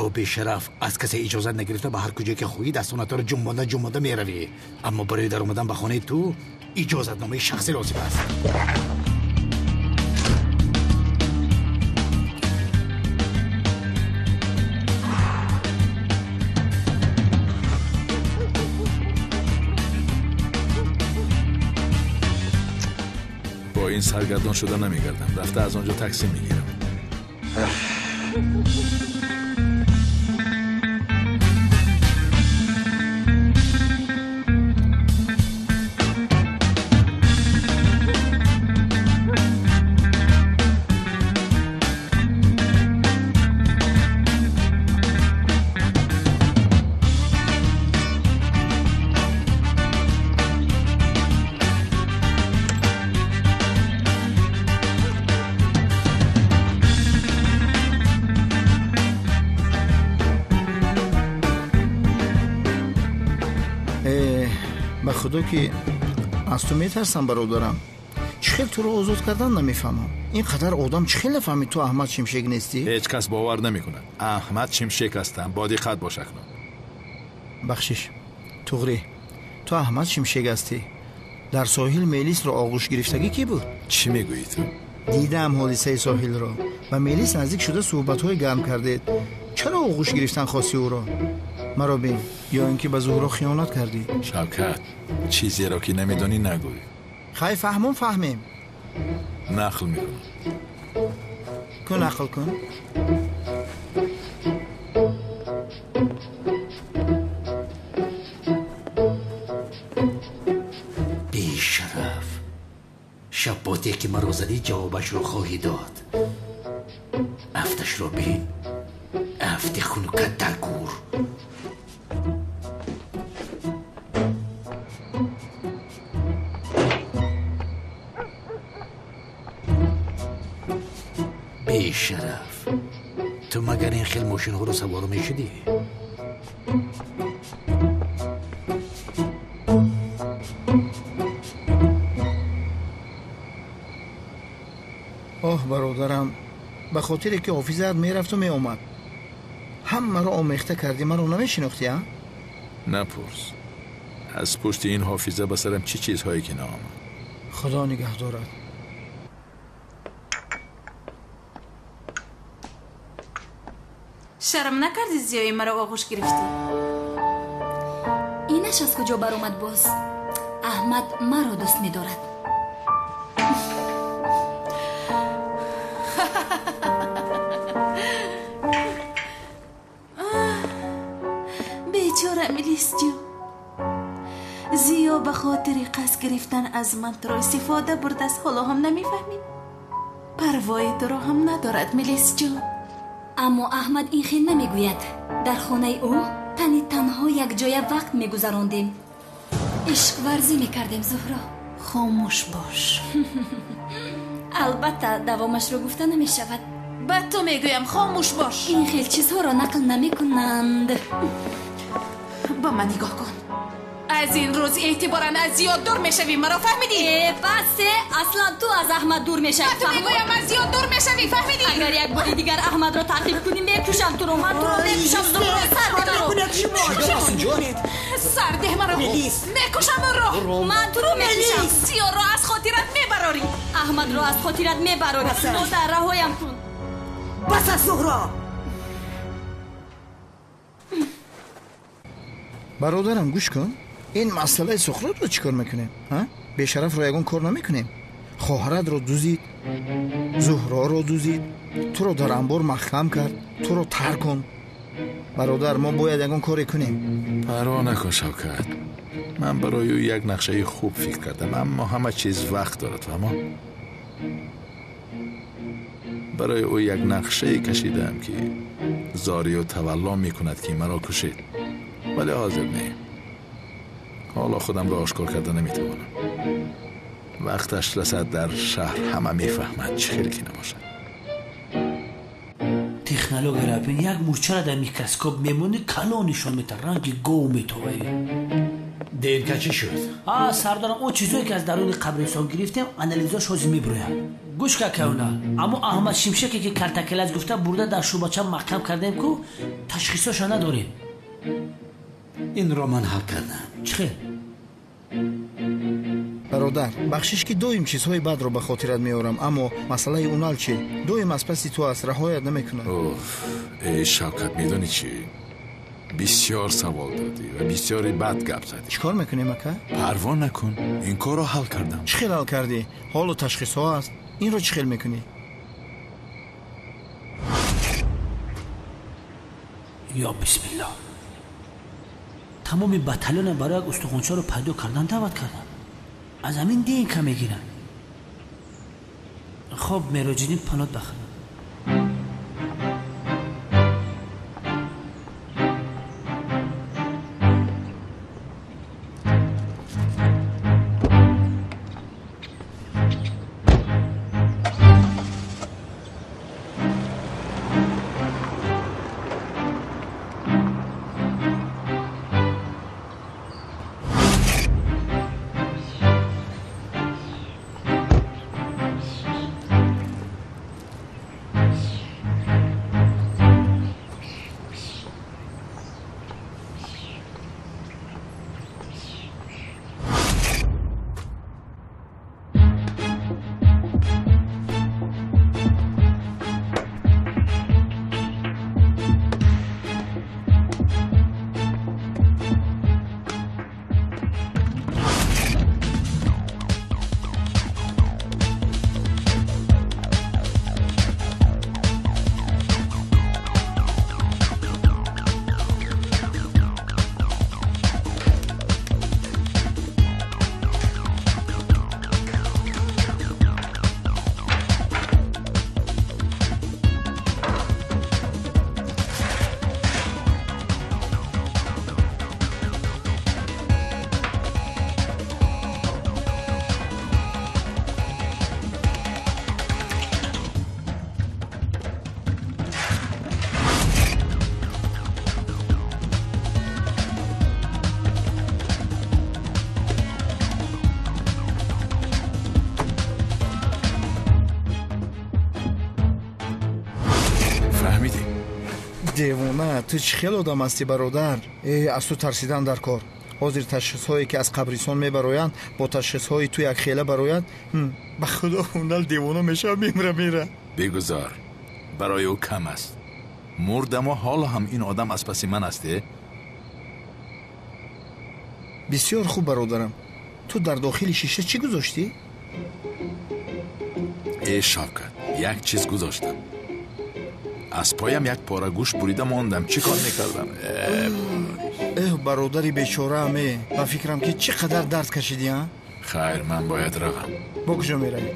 Ӯ бешараф аз касе иҷозат нагирифта ба ҳар куҷое ки хоҳӣ дастонатро ҷунбонда ҷунбонда меравӣ. Аммо барои даромадан ба хонаи ту иҷозатномаи шахсӣ лозим аст. ин саргардон шуда намегардам. Рафта аз он ҷо такси мегирам. Ба худо ки аз ту метарсам, бародарам. Чӣ хел туро озод кардан намефаҳмам. Ин қадар одам чӣ хел нафаҳмид ту Аҳмад Шимшек нестӣ? Ҳеҷ кас бовар намекунад. Аҳмад Шимшек ҳастам. Бо диққат бош акнун. Бахшиш, туғрӣ, ту Аҳмад Шимшек ҳастӣ. Дар соҳил Мелисро оғӯш гирифтагӣ кӣ буд? Чӣ мегӯӣ ту? Дидам ҳодисаи соҳилро. Ба Мелис наздик шуда суҳбатҳои гарм кардед. Чаро оғӯш гирифтан хости ӯро? Маро бин, ё ин ки ба Зуҳро хиёнат кардӣ? Шавкат, чизеро ки намедонӣ нагӯй. Хай, фаҳмон, фаҳмем. Нақл мекунам. Кун, нақл кун. Бешараф, шабботе ки маро задӣ ҷавобашро хоҳӣ дод. Афташро бин, афти хунукат дар гур. Бешараф, ту магар ин хел мошинҳоро савор мешудӣ? Оҳ, бародарам, ба хотире ки ҳофизаат мерафту меомад, ҳамаро омехта кардӣ, маро намешинохтӣ, а? Напурс. Аз пушти ин ҳофиза ба сарам чӣ чизҳое ки наомад. Худо нигаҳ дорад. Шарм накардӣ, зиёи маро оғӯш гирифтӣ? Инаш аз куҷо баромад боз? Аҳмад маро дӯст медорад. Бечора Мелисҷон, зиё ба хотири қасд гирифтан аз ман туро истифода бурдааст. Ҳоло ҳам намефаҳмӣ? Парвои туро ҳам надорад, Мелисҷон. Аммо Аҳмад ин хел намегӯяд. Дар хонаи ӯ тани танҳо якҷоя вақт мегузарондем. Ишқварзӣ мекардем, Зуҳро. Хомӯш бош. Албатта, давомашро гуфта намешавад. Ба ту мегӯям, хомӯш бош. Ин хел чизҳоро нақл намекунанд. Ба ман нигоҳ кун. Аз ин рӯз эътиборан аз зиёд дур мешавӣ, маро фаҳмидӣ? Э, басе, аслан ту аз Аҳмад дур мешавӣ. Ба ту мегӯям, аз зиёд дур мешавӣ, фаҳмидӣ? Агар як бори дигар Аҳмадро таъқиб кунӣ, мекушам туро. Ман туро мекушам, Зуҳро, сар деҳ маро. Сар деҳ маро. Мекушам ӯро. Ман туро мекушам. Зиёрро аз хотират мебарорӣ. Аҳмадро аз хотират мебарорӣ. Модар, раҳоям кун. Бас аст, Зуҳро. Бародарам, гӯш кун. Ин масъалаи Сухротро чӣ кор мекунем? Бешарафро ягон кор намекунем. Хоҳаратро дузид, Зуҳроро дузид, туро дар анбор маҳкам кард, туро тарк кун. Бародар, мо бояд ягон коре кунем. Парво накун, Шавкат. Ман барои ӯ як нақшаи хуб фикр кардам, аммо ҳама чиз вақт дорад, фаҳмо? Барои ӯ як нақшае кашидаам, ки зорию тавалло мекунад, ки маро кушед, вале ҳозир не. Ҳоло худамро ошкор карда наметавонам. Вақташ расад, дар шаҳр ҳама мефаҳмад, чӣ хеле ки набошад. Технологияро бин, як мурчаро дар микроскоп мемонӣ, калон нишон метавад, ранги гов метоваӣ. ДНК чӣ шуд? А, сардарам, он чизое ки аз даруни қабристон гирифтем, анализош ҳозир мебирояд. Гӯш ка, кавна, аммо Аҳмад Шимшеке ки калтакелаз гуфта бурда дар шӯъбача маҳкам кардем, ку ташхисоша надорем. Инро ман ҳал кардам. Чӣ хел? Бародар, бахшиш ки доим чизҳои бадро ба хотират меорам, аммо масъалаи Унал чӣ? Доим аз паси ту аст, раҳоят намекунад. Уф, эй Шавкат, медонӣ чӣ? Бисёр савол додӣ ва бисёри бад гап задӣ. Чӣ кор мекунем, ака? Парво накун, ин корро ҳал кардам. Чӣ хел ҳал кардӣ? Ҳоло ташхисҳо аст. Инро чӣ хел мекунӣ? Ё бисмиллоҳ. Тамоми батальона барои як устухончаро пайдо кардан даъват кардам. Аз ҳамин ДНК мегиранд. Хоб, Мероҷиддин, панот ба худо. Девона, ту чӣ хел одам ҳастӣ, бародар? Э, аз ту тарсидан дар кор. Ҳозир ташхисҳое ки аз қабрисон мебароянд, бо ташхисҳои ту якхела барояд. Ба худо, ҳунал девона мешава, мемра, мера. Бигузор, барои ӯ кам аст. Мурдамо ҳоло ҳам ин одам аз паси ман аст, э? Бисёр хуб, бародарам. Ту дар дохили шиша чӣ гузоштӣ? Э, Шавкат, як чиз гузоштам. Аз поям як пора гӯшт бурида мондам. Чӣ кор мекардам? Эҳ, бародари бечораам, э, ба фикрам ки чӣ қадар дард кашидӣ, а? Хайр, ман бояд равам. Бо куҷо меравӣ?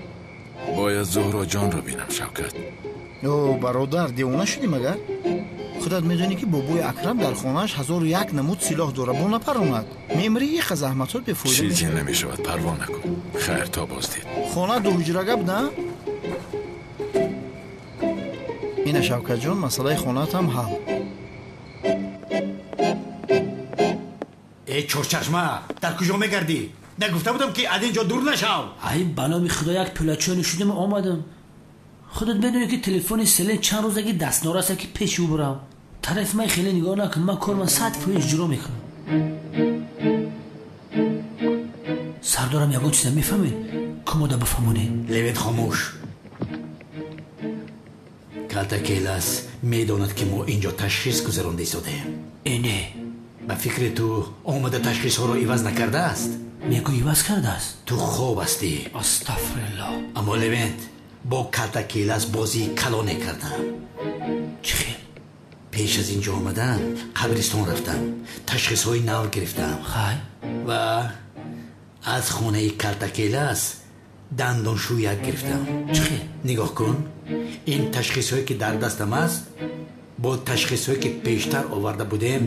Бояд Зуҳроҷонро бинам, Шавкат. О, бародар, девона шудӣ магар? Худат медонӣ ки бобои Акрам дар хонааш 1001 намуд силоҳ дорад. Бо напаронад. Мемирӣ, иқа заҳматҳот бефоида. Чизе намешавад, парво накун. Хайр, то боздид. Хона дуҳуҷра гап, на? Ина, Шавкатҷон, масъалаи хонаатам ҳал. Э, чорчашма, дар куҷо мегардӣ? Нагуфта будам, ки аз ин ҷо дур нашав? Ай, ба номи худо, як пулачони шудам, омадам. Худат медонӣ, ки телефони селен чанд рӯзаги дастнораса, ки пеши ӯ бурам. Тарафи ман хеле нигоҳ накун, ман корман 100% иҷро мекунам. Сардорам, ягон чиз намефаҳмед? Кумода бифаҳмонед. Левент, хомӯш. Калтакелас медонад, ки мо инҷо ташхис гузаронда истодаем. Э, не. Ба фикри ту омада ташхисҳоро иваз накардааст? Мегӯ, иваз кардааст. Ту хоб ҳастӣ. Астағфируллоҳ. Аммо Левент, бо Калтакелас бозии калоне кардам. Чӣ хел? Пеш аз инҷо омадан қабристон рафтам, ташхисҳои нав гирифтам. Хай. Ва аз хонаи Калтакелас дандоншӯяк гирифтам. Чӣ хел? Нигоҳ кун, ин ташхисҳое ки дар дастам аст, бо ташхисҳое ки пештар оварда будем,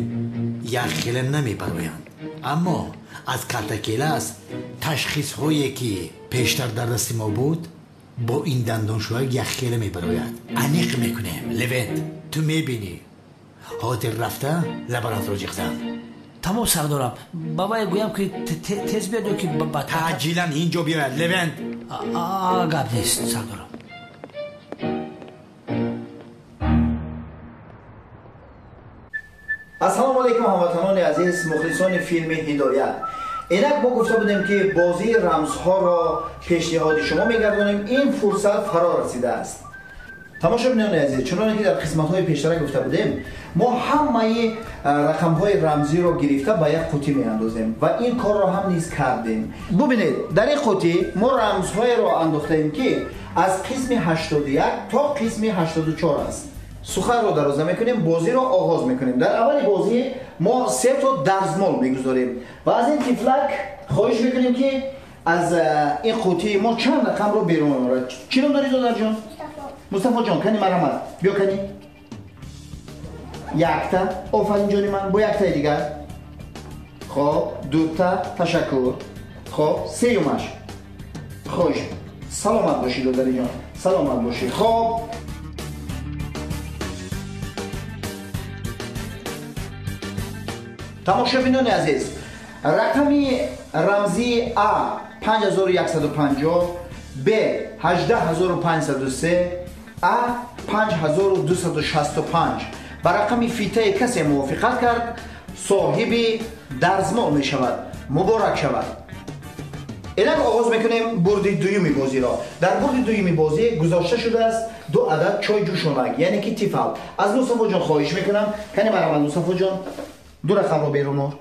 якхела намебароянд. Аммо аз Калтакелас ташхисҳое ки пештар дар дасти мо буд, бо ин дандоншӯяк якхела мебарояд. Аниқ мекунем, Левент, ту мебинӣ. Ҳозир рафта лаборантро ҷиғ зан. Тамом, сардорам. Ба вай гӯям, ки тез биёд ё ки таъҷилан инҷо биёяд, Левент. Гап нест, сардорам. Ассалому алайкум, ҳамватанони азиз, мухлисони филми Ҳидоят. Инак мо гуфта будем, ки бозии рамзҳоро пешниҳоди шумо мегардонем. Ин фурсат фаро расидааст. Тамошобинони азиз, чуноне ки дар қисматҳои пештара гуфта будем, мо ҳамаи рақамҳои рамзиро гирифта ба як қутӣ меандозем ва ин корро ҳам низ кардем. Бубинед, дар ин қутӣ мо рамзҳоеро андохтаем, ки аз қисми 81 то қисми 84 аст. Суханро дароз намекунем, бозиро оғоз мекунем. Дар аввали бозӣ мо се то дарзмол мегузорем ва аз ин тифлак хоҳиш мекунем, ки аз ин қутии мо чанд рақамро берун орад. Чӣ ном дорӣ, додарҷон? Мустафоҷон, кани марҳамат, биё кани. Якта, офарин ҷони ман, бо яктаи дигар. Хоб, дута, ташаккур. Хоб, сеюмаш. Хоҳиш. Саломат бошӣ, додариҷон, саломат бошӣ. Хоб, тамошобинони азиз, рақами рамзии А 5150, Б 18503, А 5265 ба рақами фитаи касе мувофиқат кард, соҳиби дарзмол мешавад. Муборак шавад. Инак оғоз мекунем бурди дуюми бозиро. Дар бурди дуюми бозӣ гузошта шудааст ду адад чой ҷӯшонак, яъне ки тифал. Аз Мустафоҷон хоҳиш мекунам, кани марҳамат, Мустафоҷон, ду рақамро берун ор.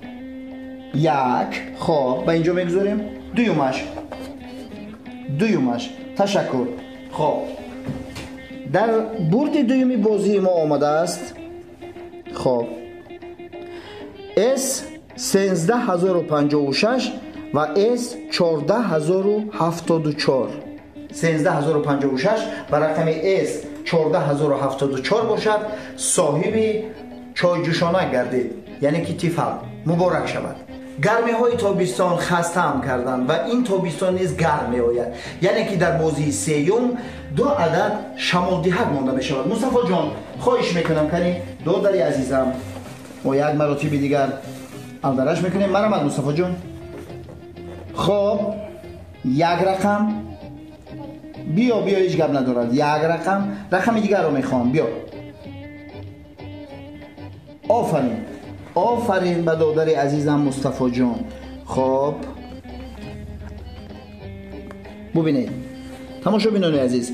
Як, хоб, ба инҷо мегузорем. Дуюмаш, дуюмаш, ташаккур. Хоб, дар бурди дуюми бозии мо омадааст, хоб, С 13056 ва С 14074. 13056 ба рақами С 14074 бошад, соҳиби чойҷӯшона гардид, яъне ки тифал. Муборак шавад. Гармиҳои тобистон хастаам карданд ва ин тобистон низ гарм меояд, яъне ки дар бозии сеюм ду адад шамолдиҳак монда мешавад. Мустафоҷон, хоҳиш мекунам, кани додари азизам, мо як маротиби дигар алдараш мекунем. Марҳамат, Мустафоҷон. Хоб, як рақам биё, биё, ҳеҷ гап надорад. Як рақам, рақами дигарро мехоҳам, биё. Офарин, офарин ба додари азизам Мустафоҷон. Хоб, бубинед, тамошобинони азиз,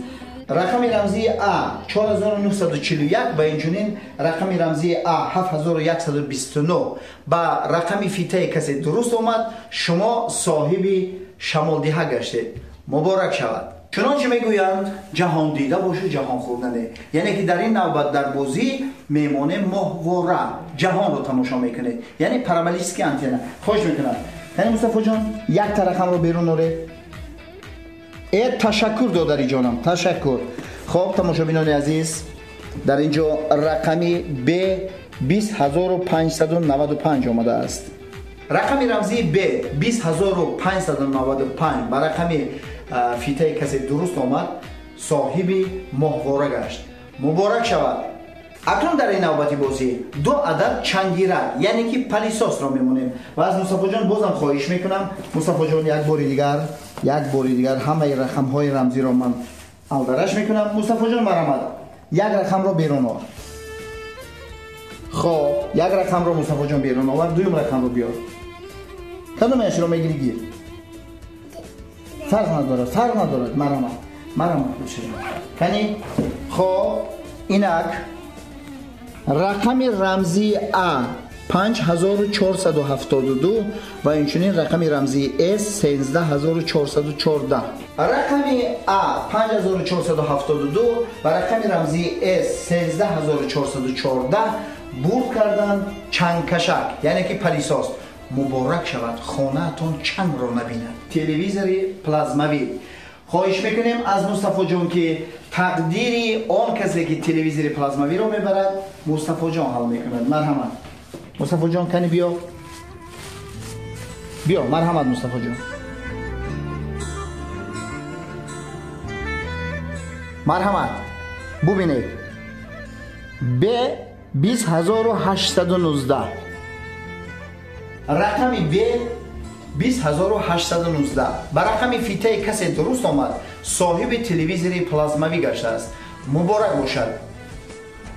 рақами рамзии А 4941 ва инчунин рақами рамзии А 7129 ба рақами фитаи касе дуруст омад, шумо соҳиби шамолдиҳа гаштед. Муборак шавад. Чунончи мегӯянд, ҷаҳон дида бошу ҷаҳон хӯрдане, яъне ки дар ин навбат дар бозӣ мемонем моҳвора, ҷаҳонро тамошо мекунед, яъне параболический антенна. Хоҳиш мекунам, яъне Мустафоҷон, якта рақамро берун оре. Ташаккур, додариҷонам, ташаккур. Хоб, тамошобинони азиз, дар ин ҷо рақами Б 20595 омадааст. Рақами рамзии Б 20595 ба рақами фитаи касе дуруст омад, соҳиби моҳвора гашт. Муборак шавад. Акнун дар ин навбати бозӣ ду адад чангирак, яъне ки палисосро мемонем ва аз Мустафоҷон бозам хоҳиш мекунам. Мустафоҷон, як бори дигар, як бори дигар ҳамаи рақамҳои рамзиро ман алдараш мекунам. Мустафоҷон, марҳамат, як рақамро берун ор. Хоб, як рақамро Мустафоҷон берун овард, дуюм рақамро биёр. Кадомаяшро мегири, гир. Фарқ надорад, фарқ надорад. Марҳамат, марҳамат. Кани, хоб, инак рақами рамзии А 5472 ва инчунин рақами рамзии С 13414. Рақами А 5472 ва рақами рамзии С 13414 бурд карданд чангкашак, яъне ки палисос. Муборак шавад, хонаатон чангро набинад. Телевизори плазмавӣ. Хоҳиш мекунем аз Мустафоҷон, ки тақдири он касе ки телевизори плазмавиро мебарад, Мустафоҷон ҳал мекунад. Марҳамат, Мустафоҷон, кани биё, биё, марҳамат, Мустафоҷон. Марҳамат, бубинед, Б 20819, рақами Б 20819 ба рақами фитаи касе дуруст омад, соҳиби телевизори плазмавӣ гаштааст. Муборак бошад.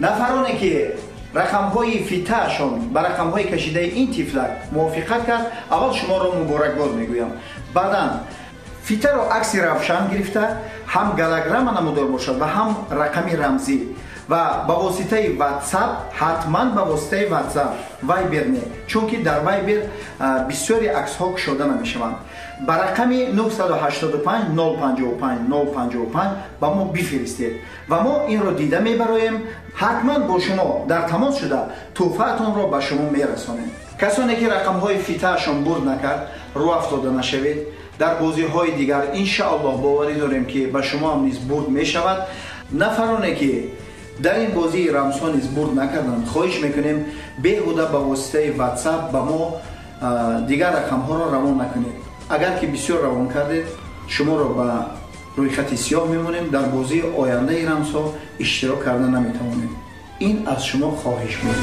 Нафароне ки рақамҳои фитаашон ба рақамҳои кашидаи ин тифлак мувофиқат кард, аввал шуморо муборакбод мегӯям. Баъдан Фитаро акси равшан гирифта, ҳам голограмма намудор бошад ва ҳам рақами рамзӣ ва ба воситаи WhatsApp, ҳатман ба воситаи WhatsApp, Viber не, чунки дар Viber бисёри аксҳо кушода намешаванд. Ба рақами 985 055 055 ба мо бифиристед ва мо инро дида мебароем. Ҳатман бо шумо дар тамос шуда тӯҳфаатонро ба шумо мерасонем. Касоне ки рақамҳои фитаашон бурд накард, рӯ афтода нашавед. Дар бозиҳои дигар иншааллоҳ боварӣ дорем, ки ба шумо ҳам низ бурд мешавад. Нафароне ки дар ин бозии рамзҳо низ бурд накарданд, хоҳиш мекунем, беҳуда ба воситаи WhatsApp ба мо дигар рақамҳоро равон накунед. Агар ки бисёр равон кардед, шуморо ба рӯйхати сиёҳ мемонем, дар бозии ояндаи рамзҳо иштирок карда наметавонем. Ин аз шумо хоҳиш буд.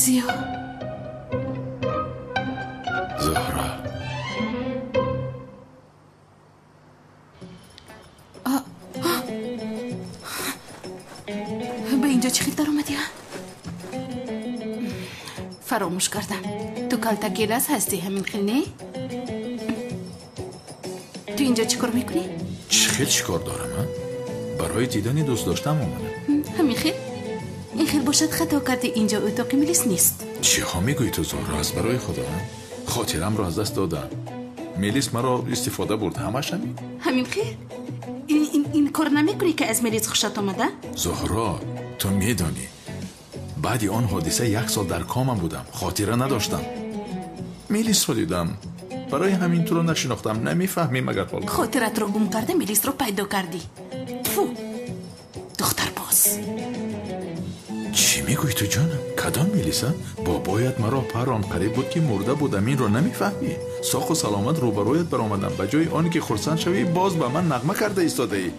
Зиё. Зуҳро. Ба инҷо чӣ хел даромадӣ? Фаромӯш кардам. Ту калтакелас ҳастӣ, ҳамин хел не? Ту инҷо чӣ кор мекунӣ? Чӣ хел чӣ кор дорам, а? Барои дидани дӯст доштам омадам. Ҳамин хел? Ин хел бошад, хато кардӣ, инҷо утоқи милис нест. Чиҳо мегӯӣ ту, Зуҳро? Аз барои худо хотирамро аз даст додам. Милис маро истифода бурд, ҳамаш ҳамин. Ҳамин хел? Ин кор намекунӣ, ки аз милис хушат омада? Зуҳро, ту медонӣ, баъди он ҳодиса як сол дар комам будам, хотира надоштам. Милисро дидам, барои ҳамин туро нашинохтам. Намефаҳмӣ магар ҳол? Хотиратро гум карда, милисро пайдо кардӣ. Тфу, духтарбоз. Чӣ мегӯӣ ту, ҷонам? Кадом милиса? Бобоят маро парон, қариб буд ки мурда будам. Инро намефаҳмӣ? Соқу саломат рӯбарӯят баромадам. Ба ҷои он ки хурсанд шавӣ, боз ба ман нағма карда истодаӣ.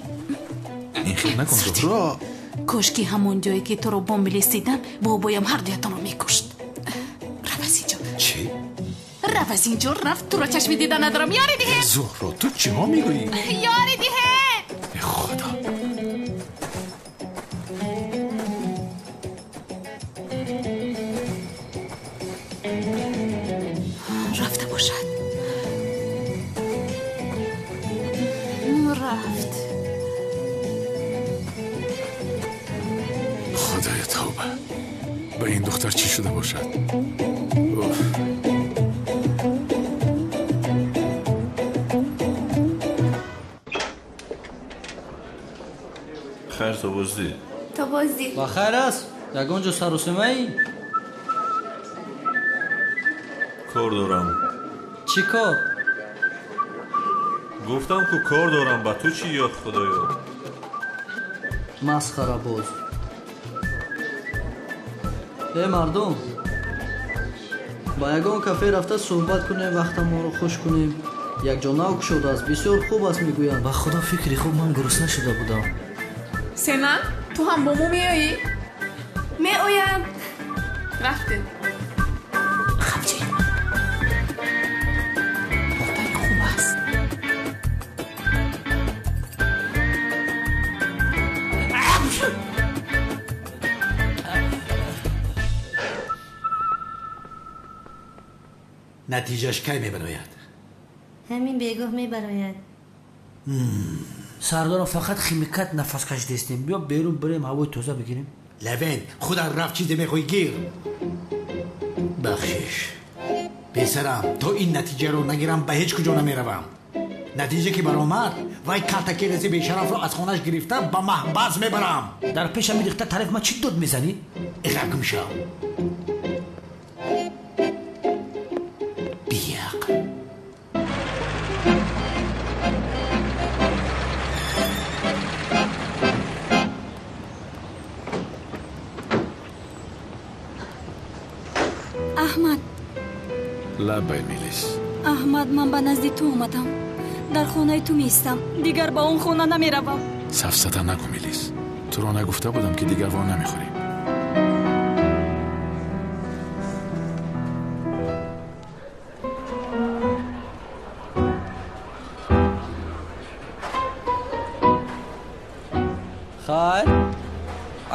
Ин хел накун, Зуҳро. Кош ки ҳамон ҷое ки туро бо милис дидам, бобоям ҳар дуятонро мекушт. Рав аз инҷо. Чӣ? Рав аз инҷо, рафт, туро чашми дида надорам. Ёри диҳед! Зуҳро, ту чиҳо мегӯӣ? Ёри диҳед! Худо! Рафта бошад. Рафт. Худоя, тавба! Ба ин духтар чӣ шуда бошад? Хайр, то боздид. То боздид. Ба хайр аст? Ягон ҷо сарусимаӣ? Кор дорам. Чӣ кор? Гуфтам ку кор дорам, ба ту чӣ, ё худоё? Масхарабоз. Э мардум, ба ягон кафе рафта суҳбат кунем, вақтамонро хуш кунем. Як ҷо нав кушодааст, бисёр хуб аст мегӯянд. Ба худо фикри хуб, ман гурусна шуда будам. Сена, ту ҳам бо мо меоӣ? Меоям. Рафтем. Духтари хуб аст. Натиҷаш кай мебарояд? Ҳамин бегоҳ мебарояд. Сардорам, фақат химикат нафас кашидастем. Биё берун бирем, ҳавои тоза бигирем. Левент, худат рафт, чизе мехоҳӣ гир. Бахшиш писарам, то ин натиҷаро нагирам ба ҳеҷ куҷо намеравам. Натиҷа ки баромад, вай калтакеласи бешарафро аз хонаш гирифта ба маҳбас мебарам. Дар пешам дихта тараф ман чӣ дод мезанӣ? Иға гум шав. Биақл. Аҳмад. Лаббай, Мелис. Аҳмад, ман ба назди ту омадам. Дар хонаи ту меистам. Дигар ба он хона намеравам. Сафсата нагӯ, Мелис. Туро нагуфта будам, ки дигар во намехӯрем. Хайр,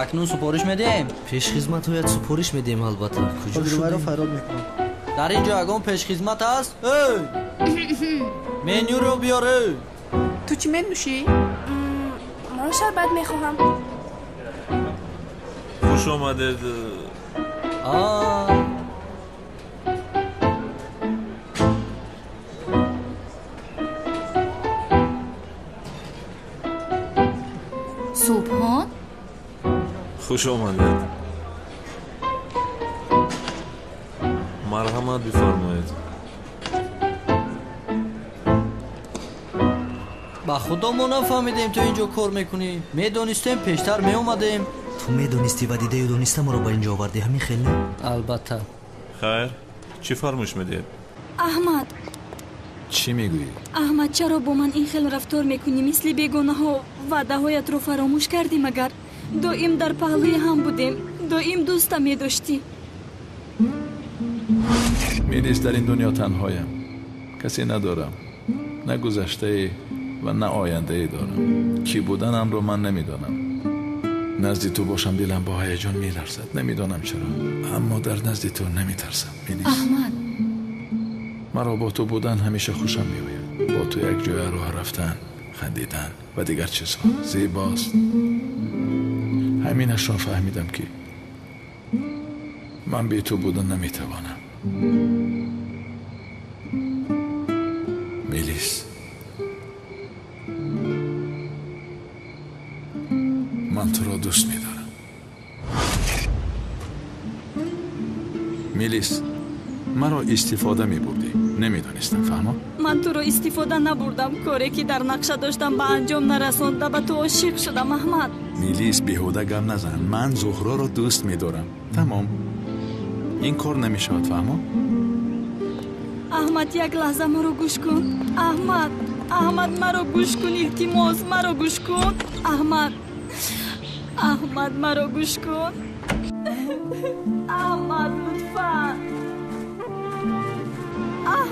акнун супориш медиҳем. Пешхизматҳоят супориш медиҳем, албатта. Куҷо шудем? Фарёд мекунам. Дар ин ҷо ягон пешхизмат ҳаст? Эй! Менюро биёр, эй! Ту чӣ менӯшӣ? Ман шарбат мехоҳам. Хуш омадед. Субҳон? Хуш омадед. Марҳамат бифармоед. Ба худо мо нафаҳмидем ту ин ҷо кор мекунӣ. Медонистем, пештар меомадем. Ту медонистӣ ва дидаю дониста моро ба ин ҷо овардӣ, ҳамин хел не? Албатта. Хайр, чӣ фармоиш медиҳед? Аҳмад. Чӣ мегӯӣ? Аҳмад, чаро бо ман ин хел рафтор мекунӣ? Мисли бегонаҳо ваъдаҳоятро фаромӯш кардӣ магар? Доим дар паҳлӯи ҳам будем, доим дӯстам медоштӣ. Мелис, дар ин дунё танҳоям. Касе надорам. На гузаштае ва на ояндае дорам. Кӣ буданамро ман намедонам. Назди ту бошам дилам бо ҳаяҷон меларзад. Намедонам чаро, аммо дар назди ту намитарсам. Мелис. Аҳмад. Маро бо ту будан ҳамеша хушам меояд. Бо ту як ҷоя роҳ рафтан, хандидан ва дигар чизҳо зебост. Ҳаминашро фаҳмидам, ки ман бе ту будан наметавонам. Мелис, ман туро дӯст медорам. Мелис, маро истифода мебурдӣ. Намедонистам, фаҳмо? Ман туро истифода набурдам. Коре ки дар нақша доштам ба анҷом нарасонда ба ту ошиқ шудам, Аҳмад. Мелис, беҳуда гап назан. Ман Зуҳроро дӯст медорам. Тамом. Ин кор намешавад, фаҳмо? Аҳмад, як лаҳза маро гӯш кун. Аҳмад, Аҳмад, маро гӯш кун, илтимос, маро гӯш кун. Аҳмад, Аҳмад, маро гӯш кун. Аҳмад, лутфан.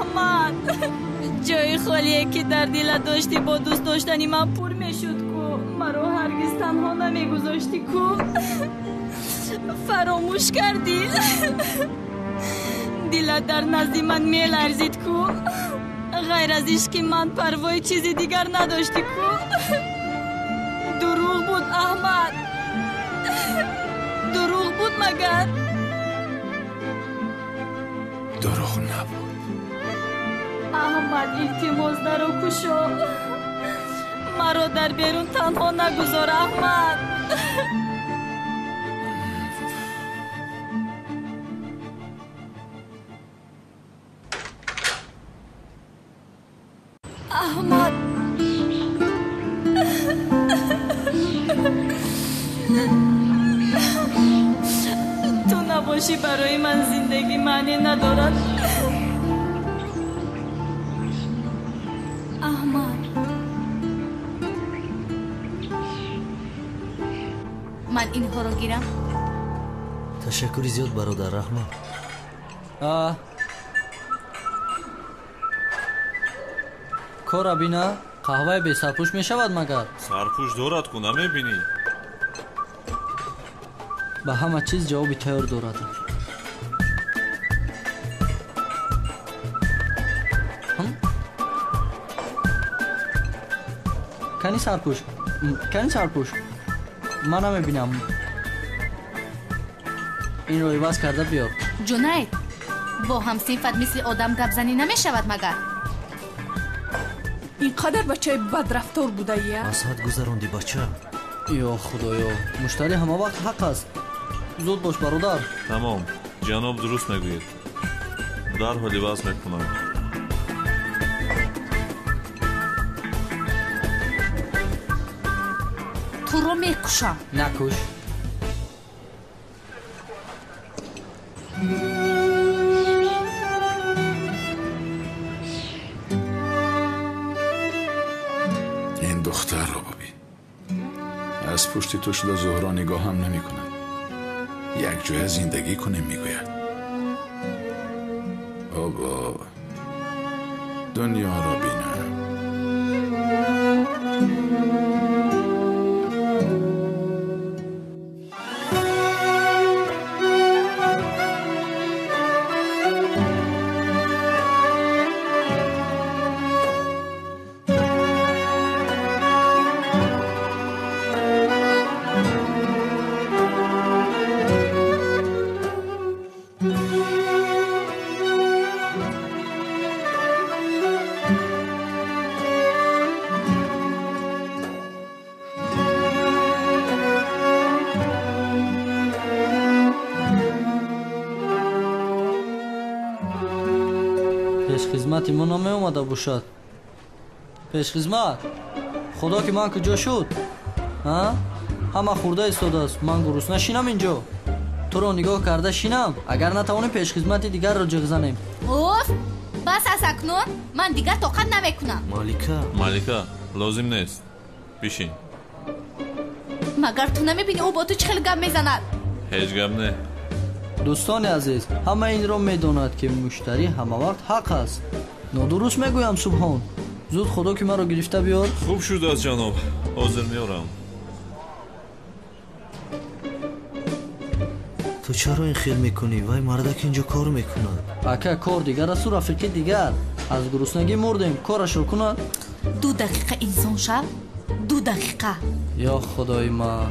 Аҳмад, ҷои холие ки дар дилат доштӣ бо дӯст доштани ман пур мешуд ку. Маро ҳаргиз танҳо намегузоштӣ ку. Фаромӯш кардӣ? Дилат дар назди ман меларзид ку. Ғайр аз ишқи ман парвои чизи дигар надоштӣ ку. Дурӯғ буд, Аҳмад, дурӯғ буд магар? Дурӯғ набуд. Аҳмад, илтимос, даро кушо. Маро дар берун танҳо нагузор, Аҳмад. Аҳмад, ту набошӣ барои ман зиндагӣ маънӣ надорад. Аҳмад, ман инҳоро гирам. Ташаккури зиёд, бародар, раҳмат. Кора бина, қаҳваи бесарпӯш мешавад магар? Сарпӯш дорад ку, намебинӣ? Ба ҳама чиз ҷавоби тайёр дорад. Кани сарпӯш, кани сарпӯш, ман намебинам. Инро иваз карда биёр. Ҷунайд, бо ҳамсинфат мисли одам гапзанӣ намешавад магар? Ин қадар бачаи бадрафтор будаия? Аз ҳад гузаронди, бача. Ё худоё, муштарӣ ҳама вақт ҳақ аст. Зуд бош, бародар. Тамом, ҷаноб дуруст мегӯед. Дарҳол иваз мекунам. Туро мекушам. Накуш. Ин духтарро бибин. Аз пушти ту шуда Зуҳро нигоҳам намекунад. Як ҷоя зиндагӣ кунем мегӯяд. Обо, дунёро бинам. Пешхизмати мо намеомада бошад. Пешхизмат, худо ки ман куҷо шуд? Ҳама хӯрда истодааст. Ман гурусна шинам инҷо. Туро нигоҳ карда шинам. Агар натавонем пешхизмати дигарро ҷиғ занем. Уф, бас аз акнун ман дигар тоқат намекунам. Малика, Малика, лозим нест. Бишин. Магар ту намебинӣ ӯ бо ту чӣ хел гап мезанад? Ҳеҷ гап не. Дӯстони азиз, ҳама инро медонад, ки муштарӣ ҳама вақт ҳақ аст. Нодуруст мегӯям, Субҳон. Зуд худо ки маро гирифта биёр. Хуб шудааст, ҷаноб, ҳозир меорам. Ту чаро ин хел мекунӣ? Вай мардак инҷо кор мекунад. Ака, кор дигар асту рафиқи дигар. Аз гуруснагӣ мурдем, корашро кунад. 2 дақиқа инсон шав, 2 дақиқа. Ё худои ман.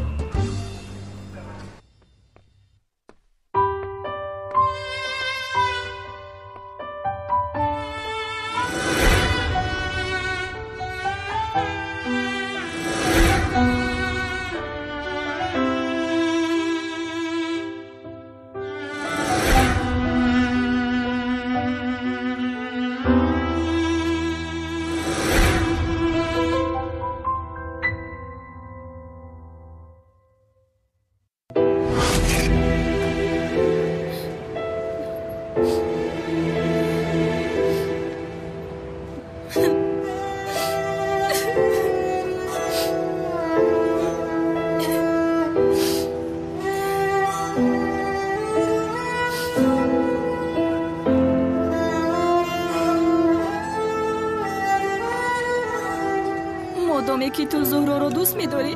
Модоме ки ту Зуҳроро дӯст медорӣ,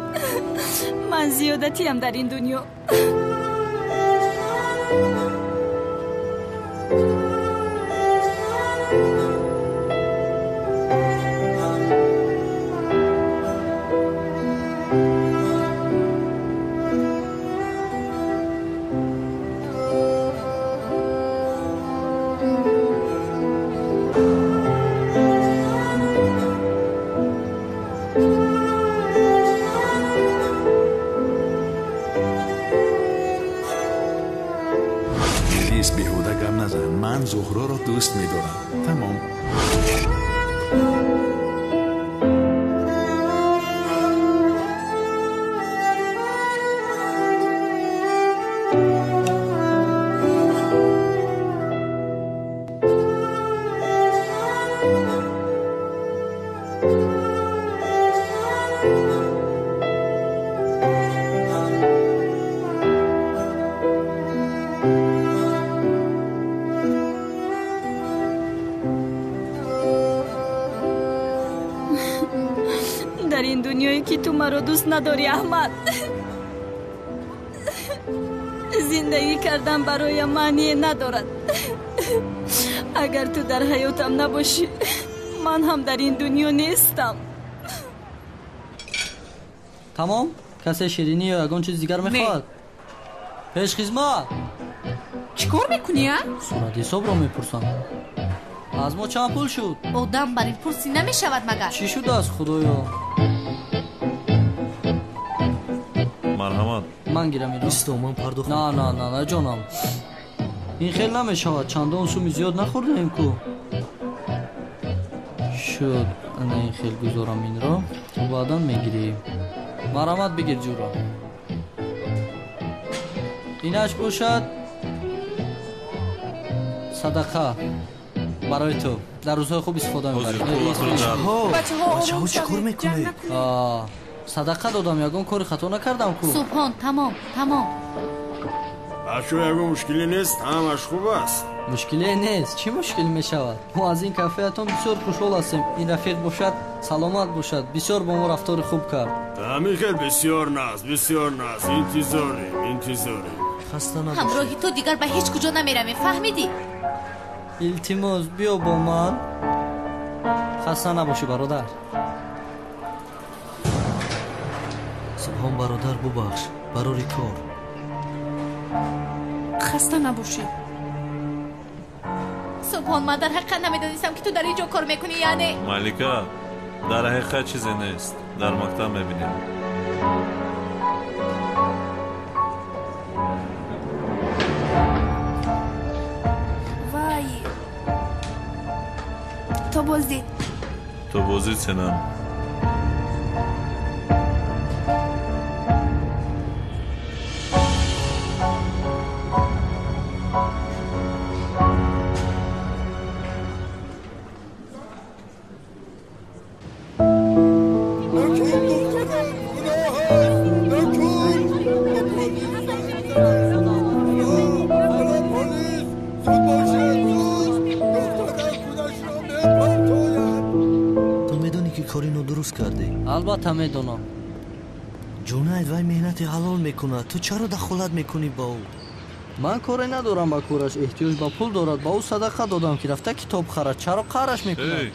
ман зиёдатиам дар ин дунё. Зуҳроро дӯст медорам. Тамом. Дар ин дунёе ки ту маро дӯст надорӣ, Аҳмад, зиндагӣ кардан бароям маъние надорад. Агар ту дар ҳаётам набошӣ, ман ҳам дар ин дунё нестам. Тамом? Касе ширинӣ ё ягон чиз дигар мехоҳад? Пешхизмат! Чӣ кор мекунӣ, а? Суратҳисобро мепурсам. Аз мо чанд пул шуд? Одам бар ин пурсӣ намешавад магар? Чӣ шудааст, худоё? Марҳамат. Ман гирам инро. Исто, ман пардохт. На, на, на, на, ҷонам. Ин хел намешавад. Чандон суми зиёд нахӯрдаем ку. Шуд. Ана ин хел гузорам инро. Ту баъдан мегирӣ. Марҳамат, бигир ҷуро. Инаш бошад садақа барои ту. Дар рӯзҳои хуб истифода мебарӣ. Бачаҳо, чӣ кор мекунед? Садақа додам, ягон кори хато накардам ку. Субҳон, тамом, тамом. Бачаҳо, ягон мушкиле нест, ҳамаш хуб аст. Мушкиле нест. Чӣ мушкил мешавад? Мо аз ин кафеатон бисёр хушҳол ҳастем. Ин рафиқ бошад, саломат бошад, бисёр бо мо рафтори хуб кард. Ҳамин хел бисёр наз, бисёр наз. Интизорем, интизорем. Хаста набошед. Ҳамроҳи ту дигар ба ҳеҷ куҷо намеравем, фаҳмидӣ? Илтимос, биё бо ман. Хаста набошӣ, бародар. Субҳон бародар, бубахш, барори кор. Хаста набошӣ. Субҳон, ман дар ҳақиқат намедонистам ки ту дар ин ҷо кор мекунӣ, яъне Малика, дар ҳақиқат чизе нест. Дар мактаб мебинем. Вай, то боздид. То боздид, сенам. Албатта медонам. Ҷунайд, вай меҳнати ҳалол мекунад. Ту чаро дахолат мекунӣ ба ӯ? Ман коре надорам ба кораш. Эҳтиёҷ ба пул дорад. Ба ӯ садақа додам ки рафта китоб харад. Чаро қараш мекунад?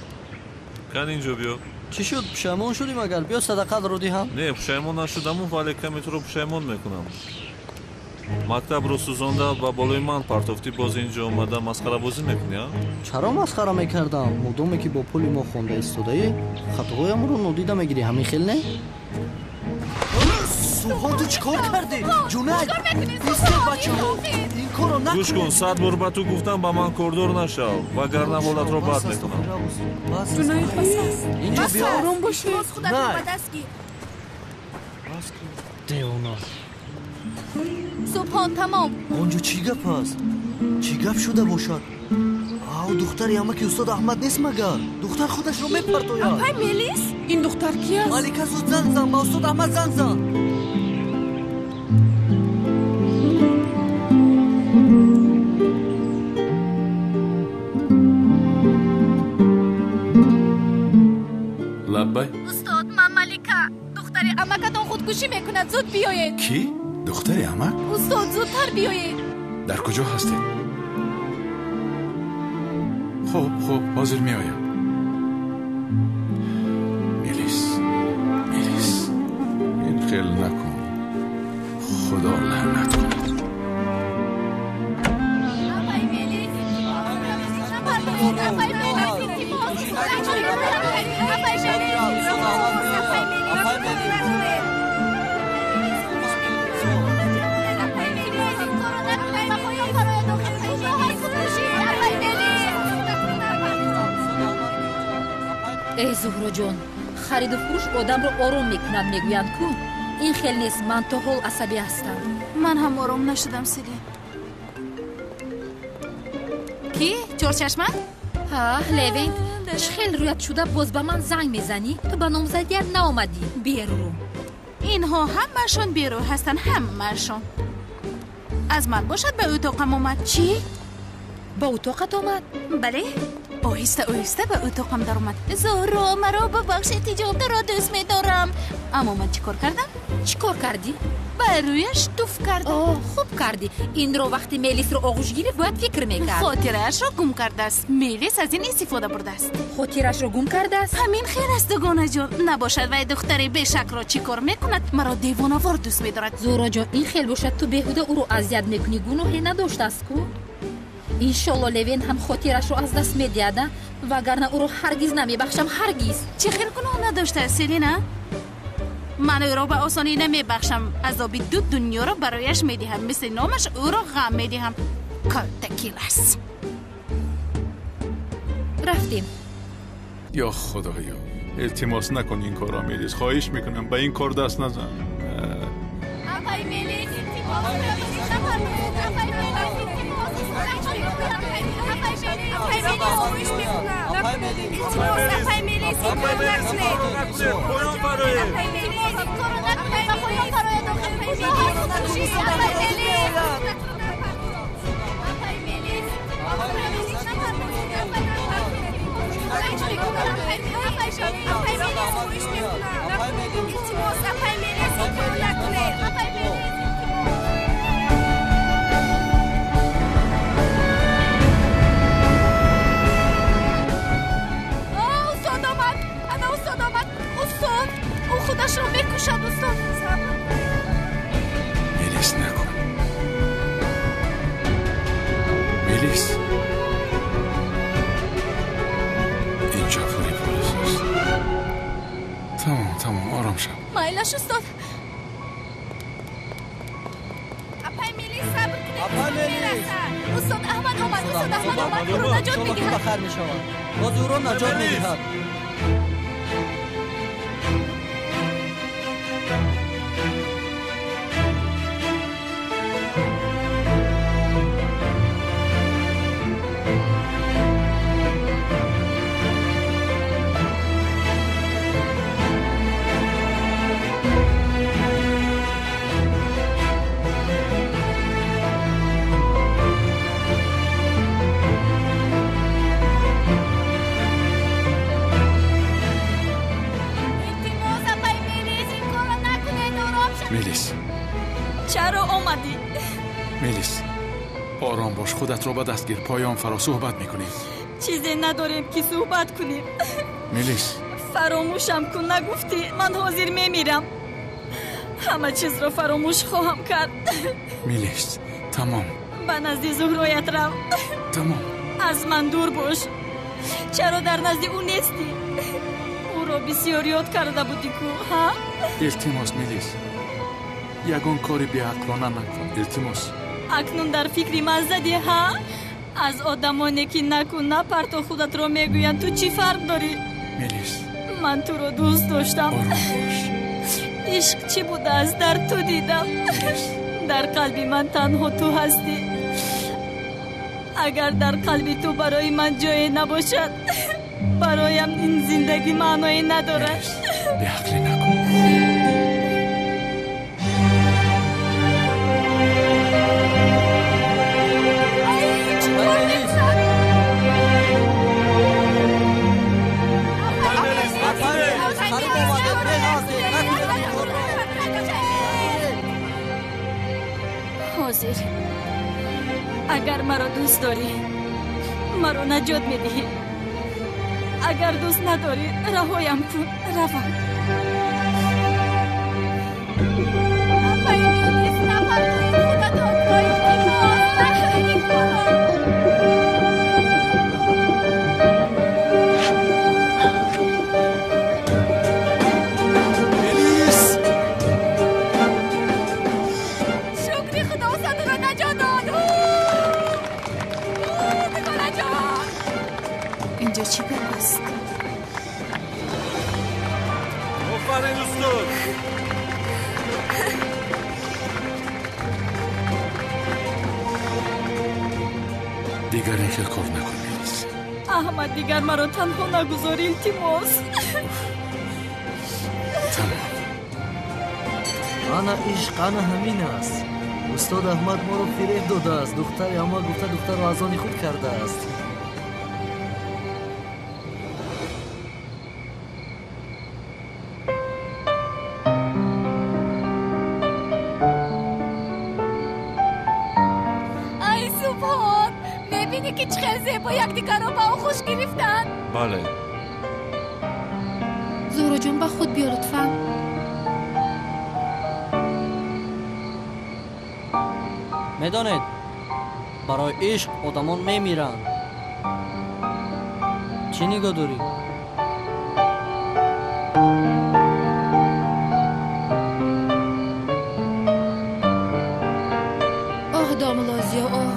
Кан инҷо биё. Чӣ шуд? Пушаймон шудӣ магар? Биё садақатро диҳам. Не, пушаймон нашудаму, вале каме туро пушаймон мекунам. Мактабро сӯзонда ба болои ман партофтӣ, боз инҷо омада масхарабозӣ мекунӣ, а? Чаро масхара мекардам? Модоме ки бо пули мо хонда истодаӣ, хатоҳоямро нодида мегирӣ, ҳамин хел не? Субҳон, ту чӣ кор кардӣ? Ҷунайд, истед бачаҳо, ин корро накунед. Гӯш кун, 100 бор ба ту гуфтам, ба ман кордор нашав, вагарна ҳолатро бад мекунам. Ҷунайд, бас аст. Инҷо биё. Ором бошед. Боз худатро ба даст гир. Девона. Субҳон, тамом. Он ҷо чӣ гап аст? Чӣ гап шуда бошад? Ав, духтари амаки устод Аҳмад нест магар? Духтар худашро мепартояд. Апай Мелис, ин духтар ки аст? Малика, зуд занг зан, ба устод Аҳмад занг зан. Лаббай. Устод, ман Малика. Духтари амакатон худкушӣ мекунад, зуд биёед. Кӣ? Духтари амак? Устод, зудтар биёед. Дар куҷо ҳастед? Хуб, хуб, ҳозир меоям. Мелис, Мелис, ин хел накун. Худо лаънат кунад. Эй Зуҳроҷон, хариду фурӯш одамро ором мекунад, мегӯянд ку. Ин хел нест, ман то ҳол асабӣ ҳастам. Ман ҳам ором нашудам, Селин. Кӣ? Чорчашма? Ҳа, Левент, чӣ хел рӯят шуда боз ба ман занг мезанӣ? Ту ба номзадият наомадӣ. Берӯ. Инҳо ҳамаашон берӯ ҳастанд, ҳамаашон. Аз ман бошад ба утоқам омад. Чӣ? Ба утоқат омад? Бале. Оҳиста оҳиста ба утоқам даромад. Зуҳро, маро бубахш, ҳиҷобдаро дӯст медорам. Аммо ман чӣ кор кардам? Чӣ кор кардӣ? Ба рӯяш туф кардам. О, хуб кардӣ. Инро вақти Мелисро оғӯш гирифт, бояд фикр мекард. Хотираашро гум кардааст. Мелис аз ин истифода бурдааст. Хотираашро гум кардааст? Ҳамин хел аст, дугонаҷон. Набошад вай духтари бешакро чӣ кор мекунад? Маро девонавор дӯст медорад. Зуҳроҷон, ин хел бошад, ту беҳуда ӯро азият мекунӣ. Гуноҳе надоштааст ку? Иншолло Левен ҳам хотирашро аз даст медиҳад, вагарна ӯро ҳаргиз намебахшам, ҳаргиз. Чӣ хел гуноҳ надоштааст, Селина? Ман ӯро ба осонӣ намебахшам. Азоби ду дунёро барояш медиҳам. Мисли номаш ӯро ғам медиҳам. Калтакилас. Рафтем. Ё худоё, илтимос накун ин корро, Мелис. Хоҳиш мекунам, ба ин кор даст назан. Апай Мелис, илтимос, апай Мелис, илтимос. Худашро мекушад, устод. Мелис, накун. Мелис, инҷо пури полис аст. Тамом, тамом, ором шав. Майлаш, устод. Апай Мелис, сабр кунед. Устод Аҳмад омад, устод Аҳмад омад, ӯро наҷот медиҳад. Ба хайр мешавад. Боз ӯро наҷот медиҳад. Мелис, чаро омадӣ? Мелис, ором бош, худатро ба даст гир. Поён фаро суҳбат мекунем. Чизе надорем ки суҳбат кунем. Мелис, фаромӯшам кун. Нагуфтӣ ман ҳозир мемирам. Ҳама чизро фаромӯш хоҳам кард. Мелис, тамом. Ба назди Зуҳроят рав. Тамом. Аз ман дур бош. Чаро дар назди ӯ нестӣ? Ӯро бисёр ёд карда будӣ ку, ҳа? Илтимос, Мелис, ягон кори беақлона накун, илтимос. Акнун дар фикри ман задӣ, ҳа? Аз одамоне ки накун, напарто худатро мегӯянд, ту чӣ фарқ дорӣ? Мелис, ман туро дӯст доштам. Ором бош. Ишқ чӣ будааст, дар ту дидам. Дар қалби ман танҳо ту ҳастӣ. Агар дар қалби ту барои ман ҷое набошад, бароям ин зиндагӣ маъное надорад. Беақлӣ накун. Агар маро дӯст дорӣ, маро наҷот медиҳӣ. Агар дӯст надорӣ, раҳоям кун, равам. Шукри Худо садро наҷот дод. Дугонаҷон, инҷо чӣ гап аст? Офарин, устод. Дигар ин хел кор накун, Мелис. Аҳмад, дигар маро танҳо нагузор, илтимос. Тамом. Ана ишқ, ана ҳамин аст. Устод Аҳмад моро фиреб додааст. Духтари ама гуфта духтарро аз они худ кардааст. Ай Субҳон, мебинӣ ки чӣ хел зебо якдигарро ба оғӯш гирифтанд? Бале. Зуҳроҷон, ба худ биё лутфан. Медонед, барои ишқ одамон мемиранд. Чӣ нигоҳ дорӣ? Оҳ, домулозиё, оҳ.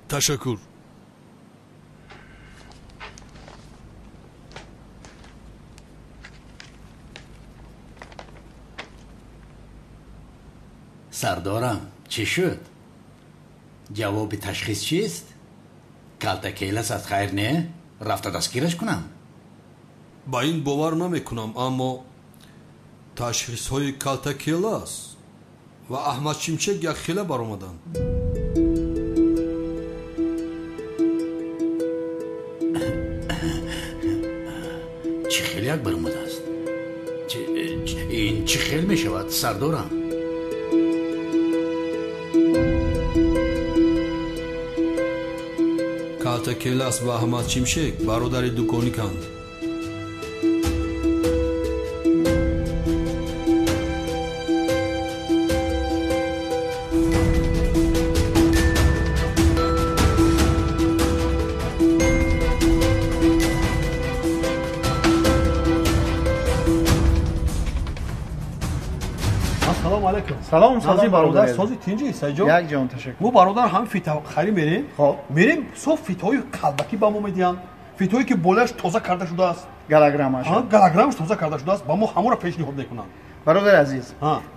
Ташаккур. Сардорам, чӣ шуд? Ҷавоби ташхис чист? Калтакелас аз хайр не? Рафта дастгираш кунам? Ба ин бовар намекунам, аммо ташхисҳои Калтакелас ва Аҳмад Шимшек якхела баромаданд. Чӣ хел як баромадааст? Ин чӣ хел мешавад, сардорам? Калтакелас ва Аҳмад Шимшек бародари дукониканд. Ассалому алайкум. Салом, салом бародар. Сози тинҷи Сайҷон. Як ҷон ташаккур. Мо бародар ҳам фита хари мерем. Хоб. Мерем, соф фитҳои қалбакӣ ба мо медиҳанд. Фитҳое ки болааш тоза карда шудааст. Галограммаш. Ҳа, галограммаш тоза карда шудааст, ба мо ҳамонро пешниҳод мекунанд. Бародари азиз,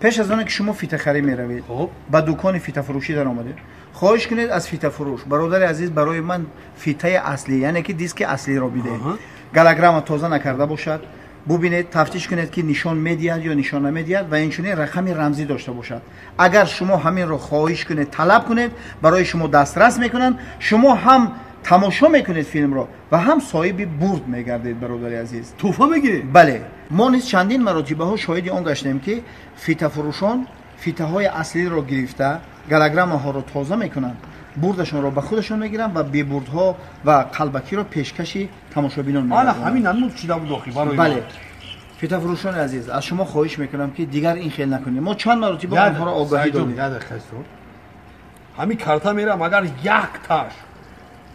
пеш аз оне ки шумо фитахарӣ меравед, ба дукони фитафурӯшӣ даромадед, хоҳиш кунед аз фитафурӯш: бародари азиз, барои ман фитаи аслӣ, яъне ки диски аслиро бидеҳ. Галограмма тоза накарда бошад, бубинед, тафтиш кунед ки нишон медиҳад ё нишон намедиҳад ва инчунин рақами рамзӣ дошта бошад. Агар шумо ҳаминро хоҳиш кунед, талаб кунед, барои шумо дастрас мекунанд. Шумо ҳам тамошо мекунед филмро ва ҳам соҳиби бурд мегардед, бародари азиз. Тӯҳфа мегиред? Бале. Мо низ чандин маротибаҳо шоҳиди он гаштем ки фитафурӯшон фитаҳои аслиро гирифта галограммаҳоро тоза мекунанд, бурдашонро ба худашон мегиранд ва бебурдҳо ва қалбакиро пешкаши тамошобинон мекунанд. Ана ҳамин намуд шуда буд охи барои. Бале. Фитафурӯшони азиз, аз шумо хоҳиш мекунам ки дигар ин хел накунед. Мо чанд маротиба онҳоро огоҳӣ додем. Ҳамин карта мерам, агар якташ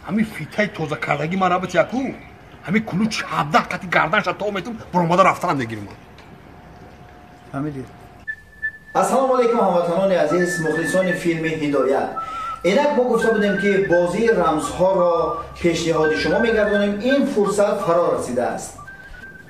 ҳамин фитаи тоза кардагӣ ман рабит яку ҳамин кулуч 17 қати гарданша то метум баромада рафтан мегирим. Фаҳмидед? Ассалому алайкум, ҳамватанони азиз, мухлисони филми Ҳидоят. Инак мо гуфта будем ки бозии рамзҳоро пешниҳоди шумо мегардонем. Ин фурсат фаро расидааст.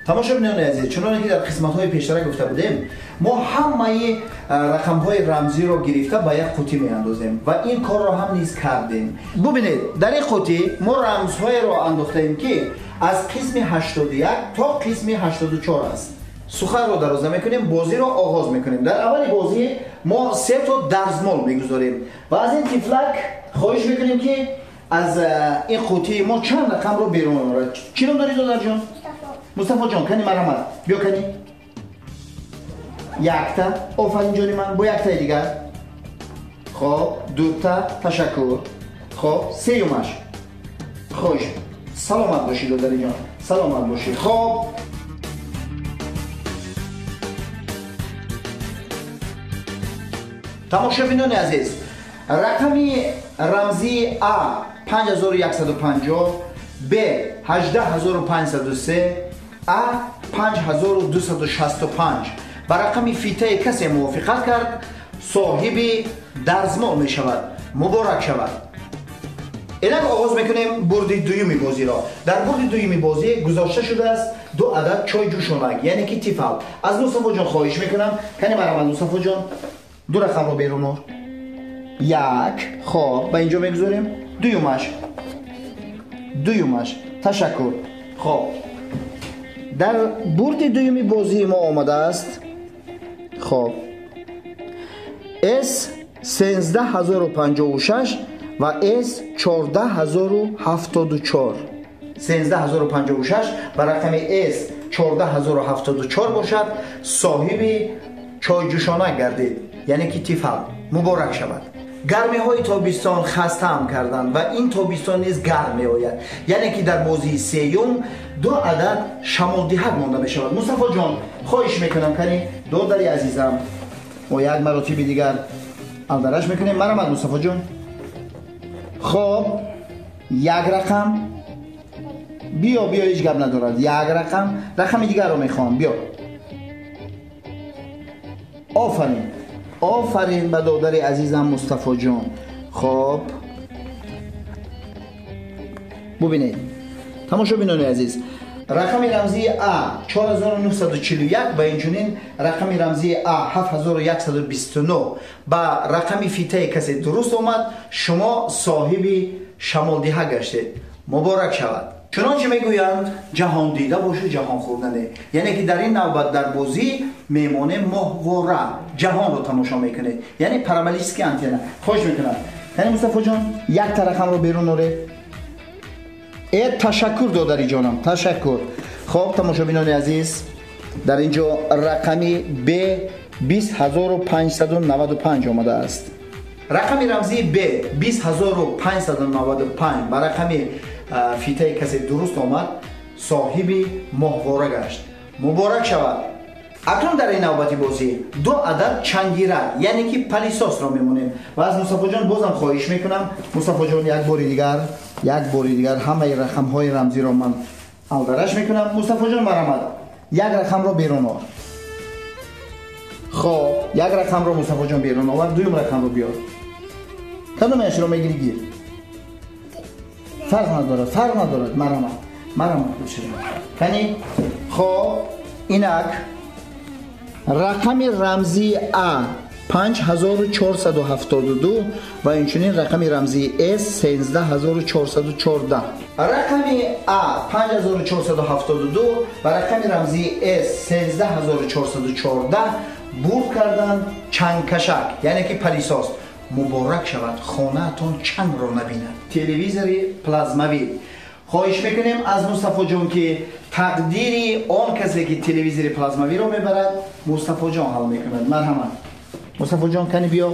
Тамошобинони азиз, чуноне ки дар қисматҳои пештара гуфта будем, мо ҳамаи рақамҳои рамзиро гирифта ба як қутӣ меандозем ва ин корро ҳам низ кардем. Бубинед, дар ин қутӣ мо рамзҳоеро андохтаем ки аз қисми 81 то қисми 84 аст. Суханро дароз намекунем, бозиро оғоз мекунем. Дар аввали бозӣ мо се то дарзмол мегузорем ва аз ин тифлак хоҳиш мекунем ки аз ин қутии мо чанд рақамро берун орад. Чӣ ном дорӣ, додарҷон? Мустафо ҷон, кани марҳамат, биё кани. Якта, офарин ҷони ман, бо яктаи дигар. Хоб, дута, ташаккур. Хоб, сеюмаш. Хуш, саломат бошӣ, додариҷон, саломат бошӣ. Хоб, тамошобинони азиз, рақами рамзии а 5150, б 18503, а 5265 ба рақами фитаи касе мувофиқат кард, соҳиби дарзмол мешавад. Муборак шавад. Инак оғоз мекунем бурди дуюми бозиро. Дар бурди дуюми бозӣ гузошта шудааст ду адад чой ҷӯшонак, яъне ки Тифал. Аз Мустафоҷон хоҳиш мекунам, кани марҳамат, Мустафоҷон, ду рақамро берун ор. Як, хоб, ба инҷо мегузорем. Дуюмаш, дуюмаш, ташаккур. Хоб, дар бурди дуюми бозии мо омадааст, хоб, с 13056 ва с 14074. 13056 ва рақами с 14074 бошад, соҳиби чойҷӯшона гардид, яъне ки Тифал. Муборак шавад. Гармиҳои тобистон хастаам карданд ва ин тобистон низ гарм меояд, яъне ки дар бозии сеюм ду адад шамолдиҳак монда мешавад. Мустафоҷон, хоҳиш мекунам, кани додари азизам, мо як маротиби дигар алдараш мекунем. Марҳамат, Мустафоҷон. Хоб, як рақам биё, биё, ҳеҷ гап надорад. Як рақам, рақами дигарро мехоҳам, биё. Офарин, офарин ба додари азизам Мустафоҷон. Хоб, бубинед, тамошобинони азиз, рақами рамзии а 4941 ва инчунин рақами рамзии а 7129 ба рақами фитаи касе дуруст омад, шумо соҳиби шамолдиҳа гаштед. Муборак шавад. Чунончи мегӯянд, ҷаҳон дида бошу, ҷаҳон хӯрдане, яъне ки дар ин навбат дар бозӣ мемонем моҳвора, ҷаҳонро тамошо мекунед, яъне параболический антенна. Хоҳиш мекунам, яъне Мустафоҷон, якта рақамро берун оред. Э, ташаккур, додариҷонам, ташаккур. Хоб, тамошобинони азиз, дар ин ҷо рақами б 20595 омадааст. Рақами рамзии б 20595 ба рақами фитаи касе дуруст омад, соҳиби моҳвора гашт. Муборак шавад. Акнун дар ин навбати бозӣ ду адад чангира, яъне ки пылесос ро мемонем ва аз Мустафоҷон бозам хоҳиш мекунам. Мустафоҷон, як бори дигар, як бори дигар ҳамаи рақамҳои рамзиро ман алдараш мекунам. Мустафоҷон, марҳамат, як рақамро берун ор. Хоб, як рақамро Мустафоҷон берун овард. Дуюм рақамро биёр. Кадомеашро мегирӣ, гир, фарқ надорад, фарқ надорад. Марҳамат, марҳамат, кани. Хоб, инак рақами рамзии а 5472 ва инчунин рақами рамзии с 13414. Рақами а 5472 ва рақами рамзии с 13414 бурд карданд чангкашак, яъне ки пылесос. Муборак шавад, хонаатон чангро набинад. Телевизори плазмавӣ. Хоҳиш мекунем аз Мустафоҷон, ки тақдири он касе ки телевизори плазмавиро мебарад, Мустафоҷон ҳал мекунад. Марҳамат, Мустафоҷон, кани биё,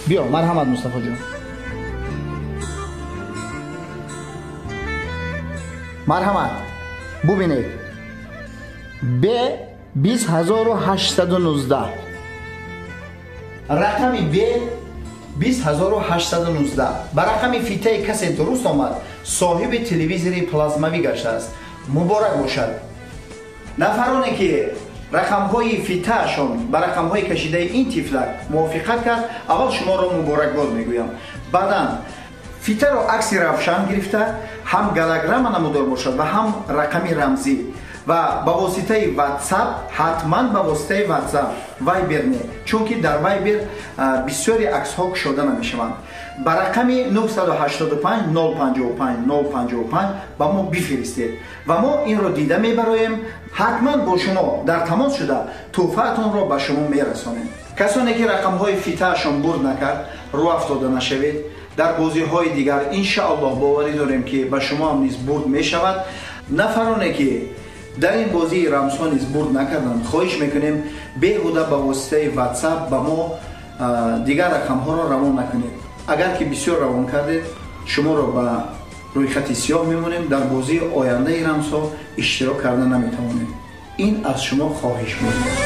биё. Марҳамат, Мустафоҷон, марҳамат. Бубинед, б 20819, рақами б 20819 ба рақами фитаи касе дуруст омад, соҳиби телевизори плазмавӣ гаштааст. Муборак бошад. Нафароне ки рақамҳои фитаашон ба рақамҳои кашидаи ин тифлак мувофиқат кард, аввал шуморо муборакбод мегӯям. Баъдан фитаро акси равшан гирифта, ҳам голограмма намудор бошад ва ҳам рақами рамзӣ, ва ба воситаи WhatsApp, ҳатман ба воситаи WhatsApp, Viber не, чунки дар Viber бисёри аксҳо кушода намешаванд, ба рақами 985 055 055 ба мо бифиристед ва мо инро дида мебароем, ҳатман бо шумо дар тамос шуда, тӯҳфаатонро ба шумо мерасонем. Касоне ки рақамҳои фитаашон бурд накард, рӯ афтода нашавед. Дар бозиҳои дигар, иншааллоҳ, боварӣ дорем, ки ба шумо ҳам низ бурд мешавад. Нафароне ки дар ин бозии рамзҳо низ бурд накарданд, хоҳиш мекунем беҳуда ба воситаи WhatsApp ба мо дигар рақамҳоро равон накунед. Агар ки бисёр равон кардед, шуморо ба рӯйхати сиёҳ мемонем, дар бозии ояндаи рамзҳо иштирок карда наметавонем. Ин аз шумо хоҳиш мекунем.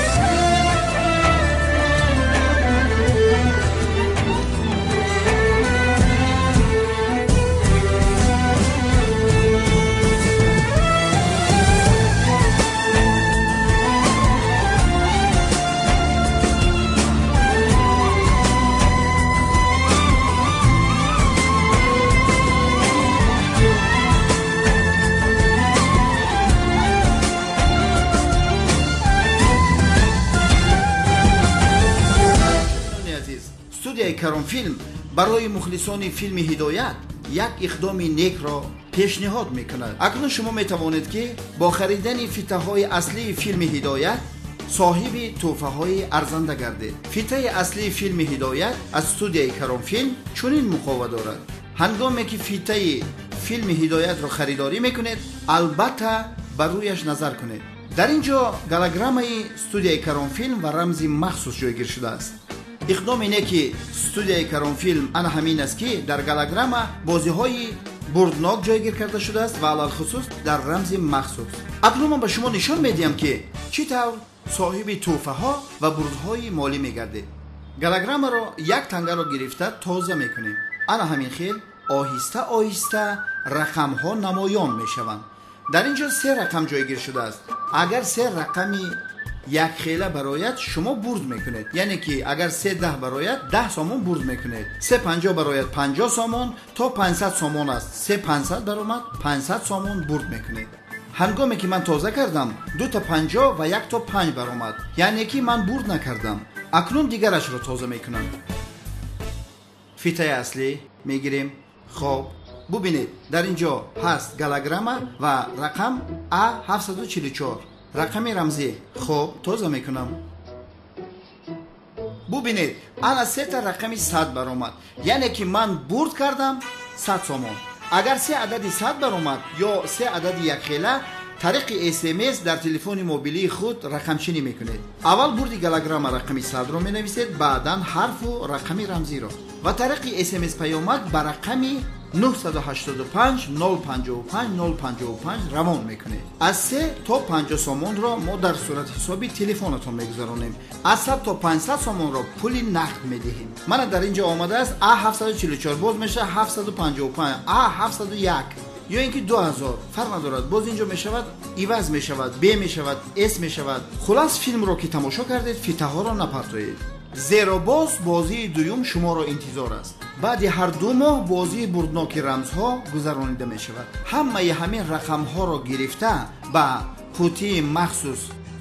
Каронфилм барои мухлисони филми Ҳидоят як иқдоми некро пешниҳод мекунад. Акнун шумо метавонед ки бо харидани фитаҳои аслии филми Ҳидоят соҳиби тӯҳфаҳои арзанда гардед. Фитаи аслии филми Ҳидоят аз студияи Каронфилм чунин муқова дорад. Ҳангоме ки фитаи филми Ҳидоятро харидорӣ мекунед, албатта ба рӯяш назар кунед. Дар ин ҷо голограммаи студияи Каронфилм ва рамзи махсус ҷойгир шудааст. Иқдоми неки студияи Каронфилм ана ҳамин аст ки дар голограмма бозиҳои бурднок ҷойгир карда шудааст ва алалхусус дар рамзи махсус. Акнун ман ба шумо нишон медиҳам ки чӣ тавр соҳиби тӯҳфаҳо ва бурдҳои молӣ мегардед. Голограммаро як тангаро гирифта тоза мекунем. Ана ҳамин хел оҳиста оҳиста рақамҳо намоён мешаванд. Дар ин ҷо се рақам ҷойгир шудааст. Агар се рақами якхела барояд, шумо бурд мекунед. Яъне ки агар 3.10 барояд, 10 сомон бурд мекунед. 3.50 барояд, 50 сомон, то 500 сомон аст. 3.500 баромад, 500 сомон бурд мекунед. Ҳангоме ки ман тоза кардам, 2.50 ва 1.5 баромад. Яъне ки ман бурд накардам. Акнун дигарашро тоза мекунам. Фитаи аслӣ мегирем. Хоб, бубинед, дар ин ҷо ҳаст голограмма ва рақам А744. Рақами рамзӣ. Хоб, тоза мекунам. Бубинед, ана сета рақами 100 баромад. Яъне ки ман бурд кардам 100 сомон. Агар се адади 100 баромад ё се адади якхела, тариқи СМС дар телефони мобилии худ рақамчинӣ мекунед. Аввал бурди голограмма рақами 100-ро менависед, баъдан ҳарфу рақами рамзиро. Ва тариқи СМС паёмак ба рақами 985 055 055 равон мекунед. Аз 3 то 50 сомонро мо дар сурати ҳисоби телефонатон мегузаронем. Аз 100 то 500 сомонро пули нақд медиҳем. Мана дар ин ҷо омадааст А744, боз мешавад 755, А701 ё ин ки 2000, фарқ надорад. Боз ин ҷо мешавад, иваз мешавад, Б мешавад, С мешавад. Хулас, филмро ки тамошо кардед, фитаҳоро напартоед. Зеро боз бозии дуюм шуморо интизор аст. Баъди ҳар 2 моҳ бозии бурдноки рамзҳо гузаронида мешавад. Ҳамаи ҳамин рақамҳоро гирифта ба қутии махсус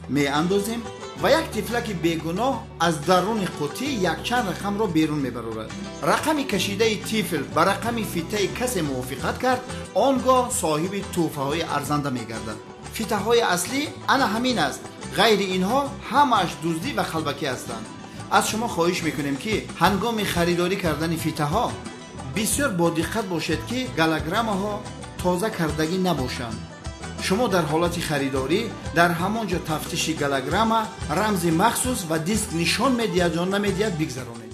меандозем ва як тифлаки бегуноҳ аз даруни қутӣ якчанд рақамро берун мебарорад. Рақами кашидаи тифл ба рақами фитаи касе мувофиқат кард, он гоҳ соҳиби тӯҳфаҳои арзанда мегардад. Фитаҳои аслӣ ана ҳамин аст. Ғайри инҳо ҳамааш дуздӣ ва қалбакӣ ҳастанд. Аз шумо хоҳиш мекунем ки ҳангоми харидорӣ кардани фитаҳо бисёр бодиққат бошед ки голограммаҳо тоза кардагӣ набошанд. Шумо дар ҳолати харидорӣ дар ҳамон ҷо тафтиши голограмма, рамзи махсус ва диск нишон медиҳад ё намедиҳад бигзаронед.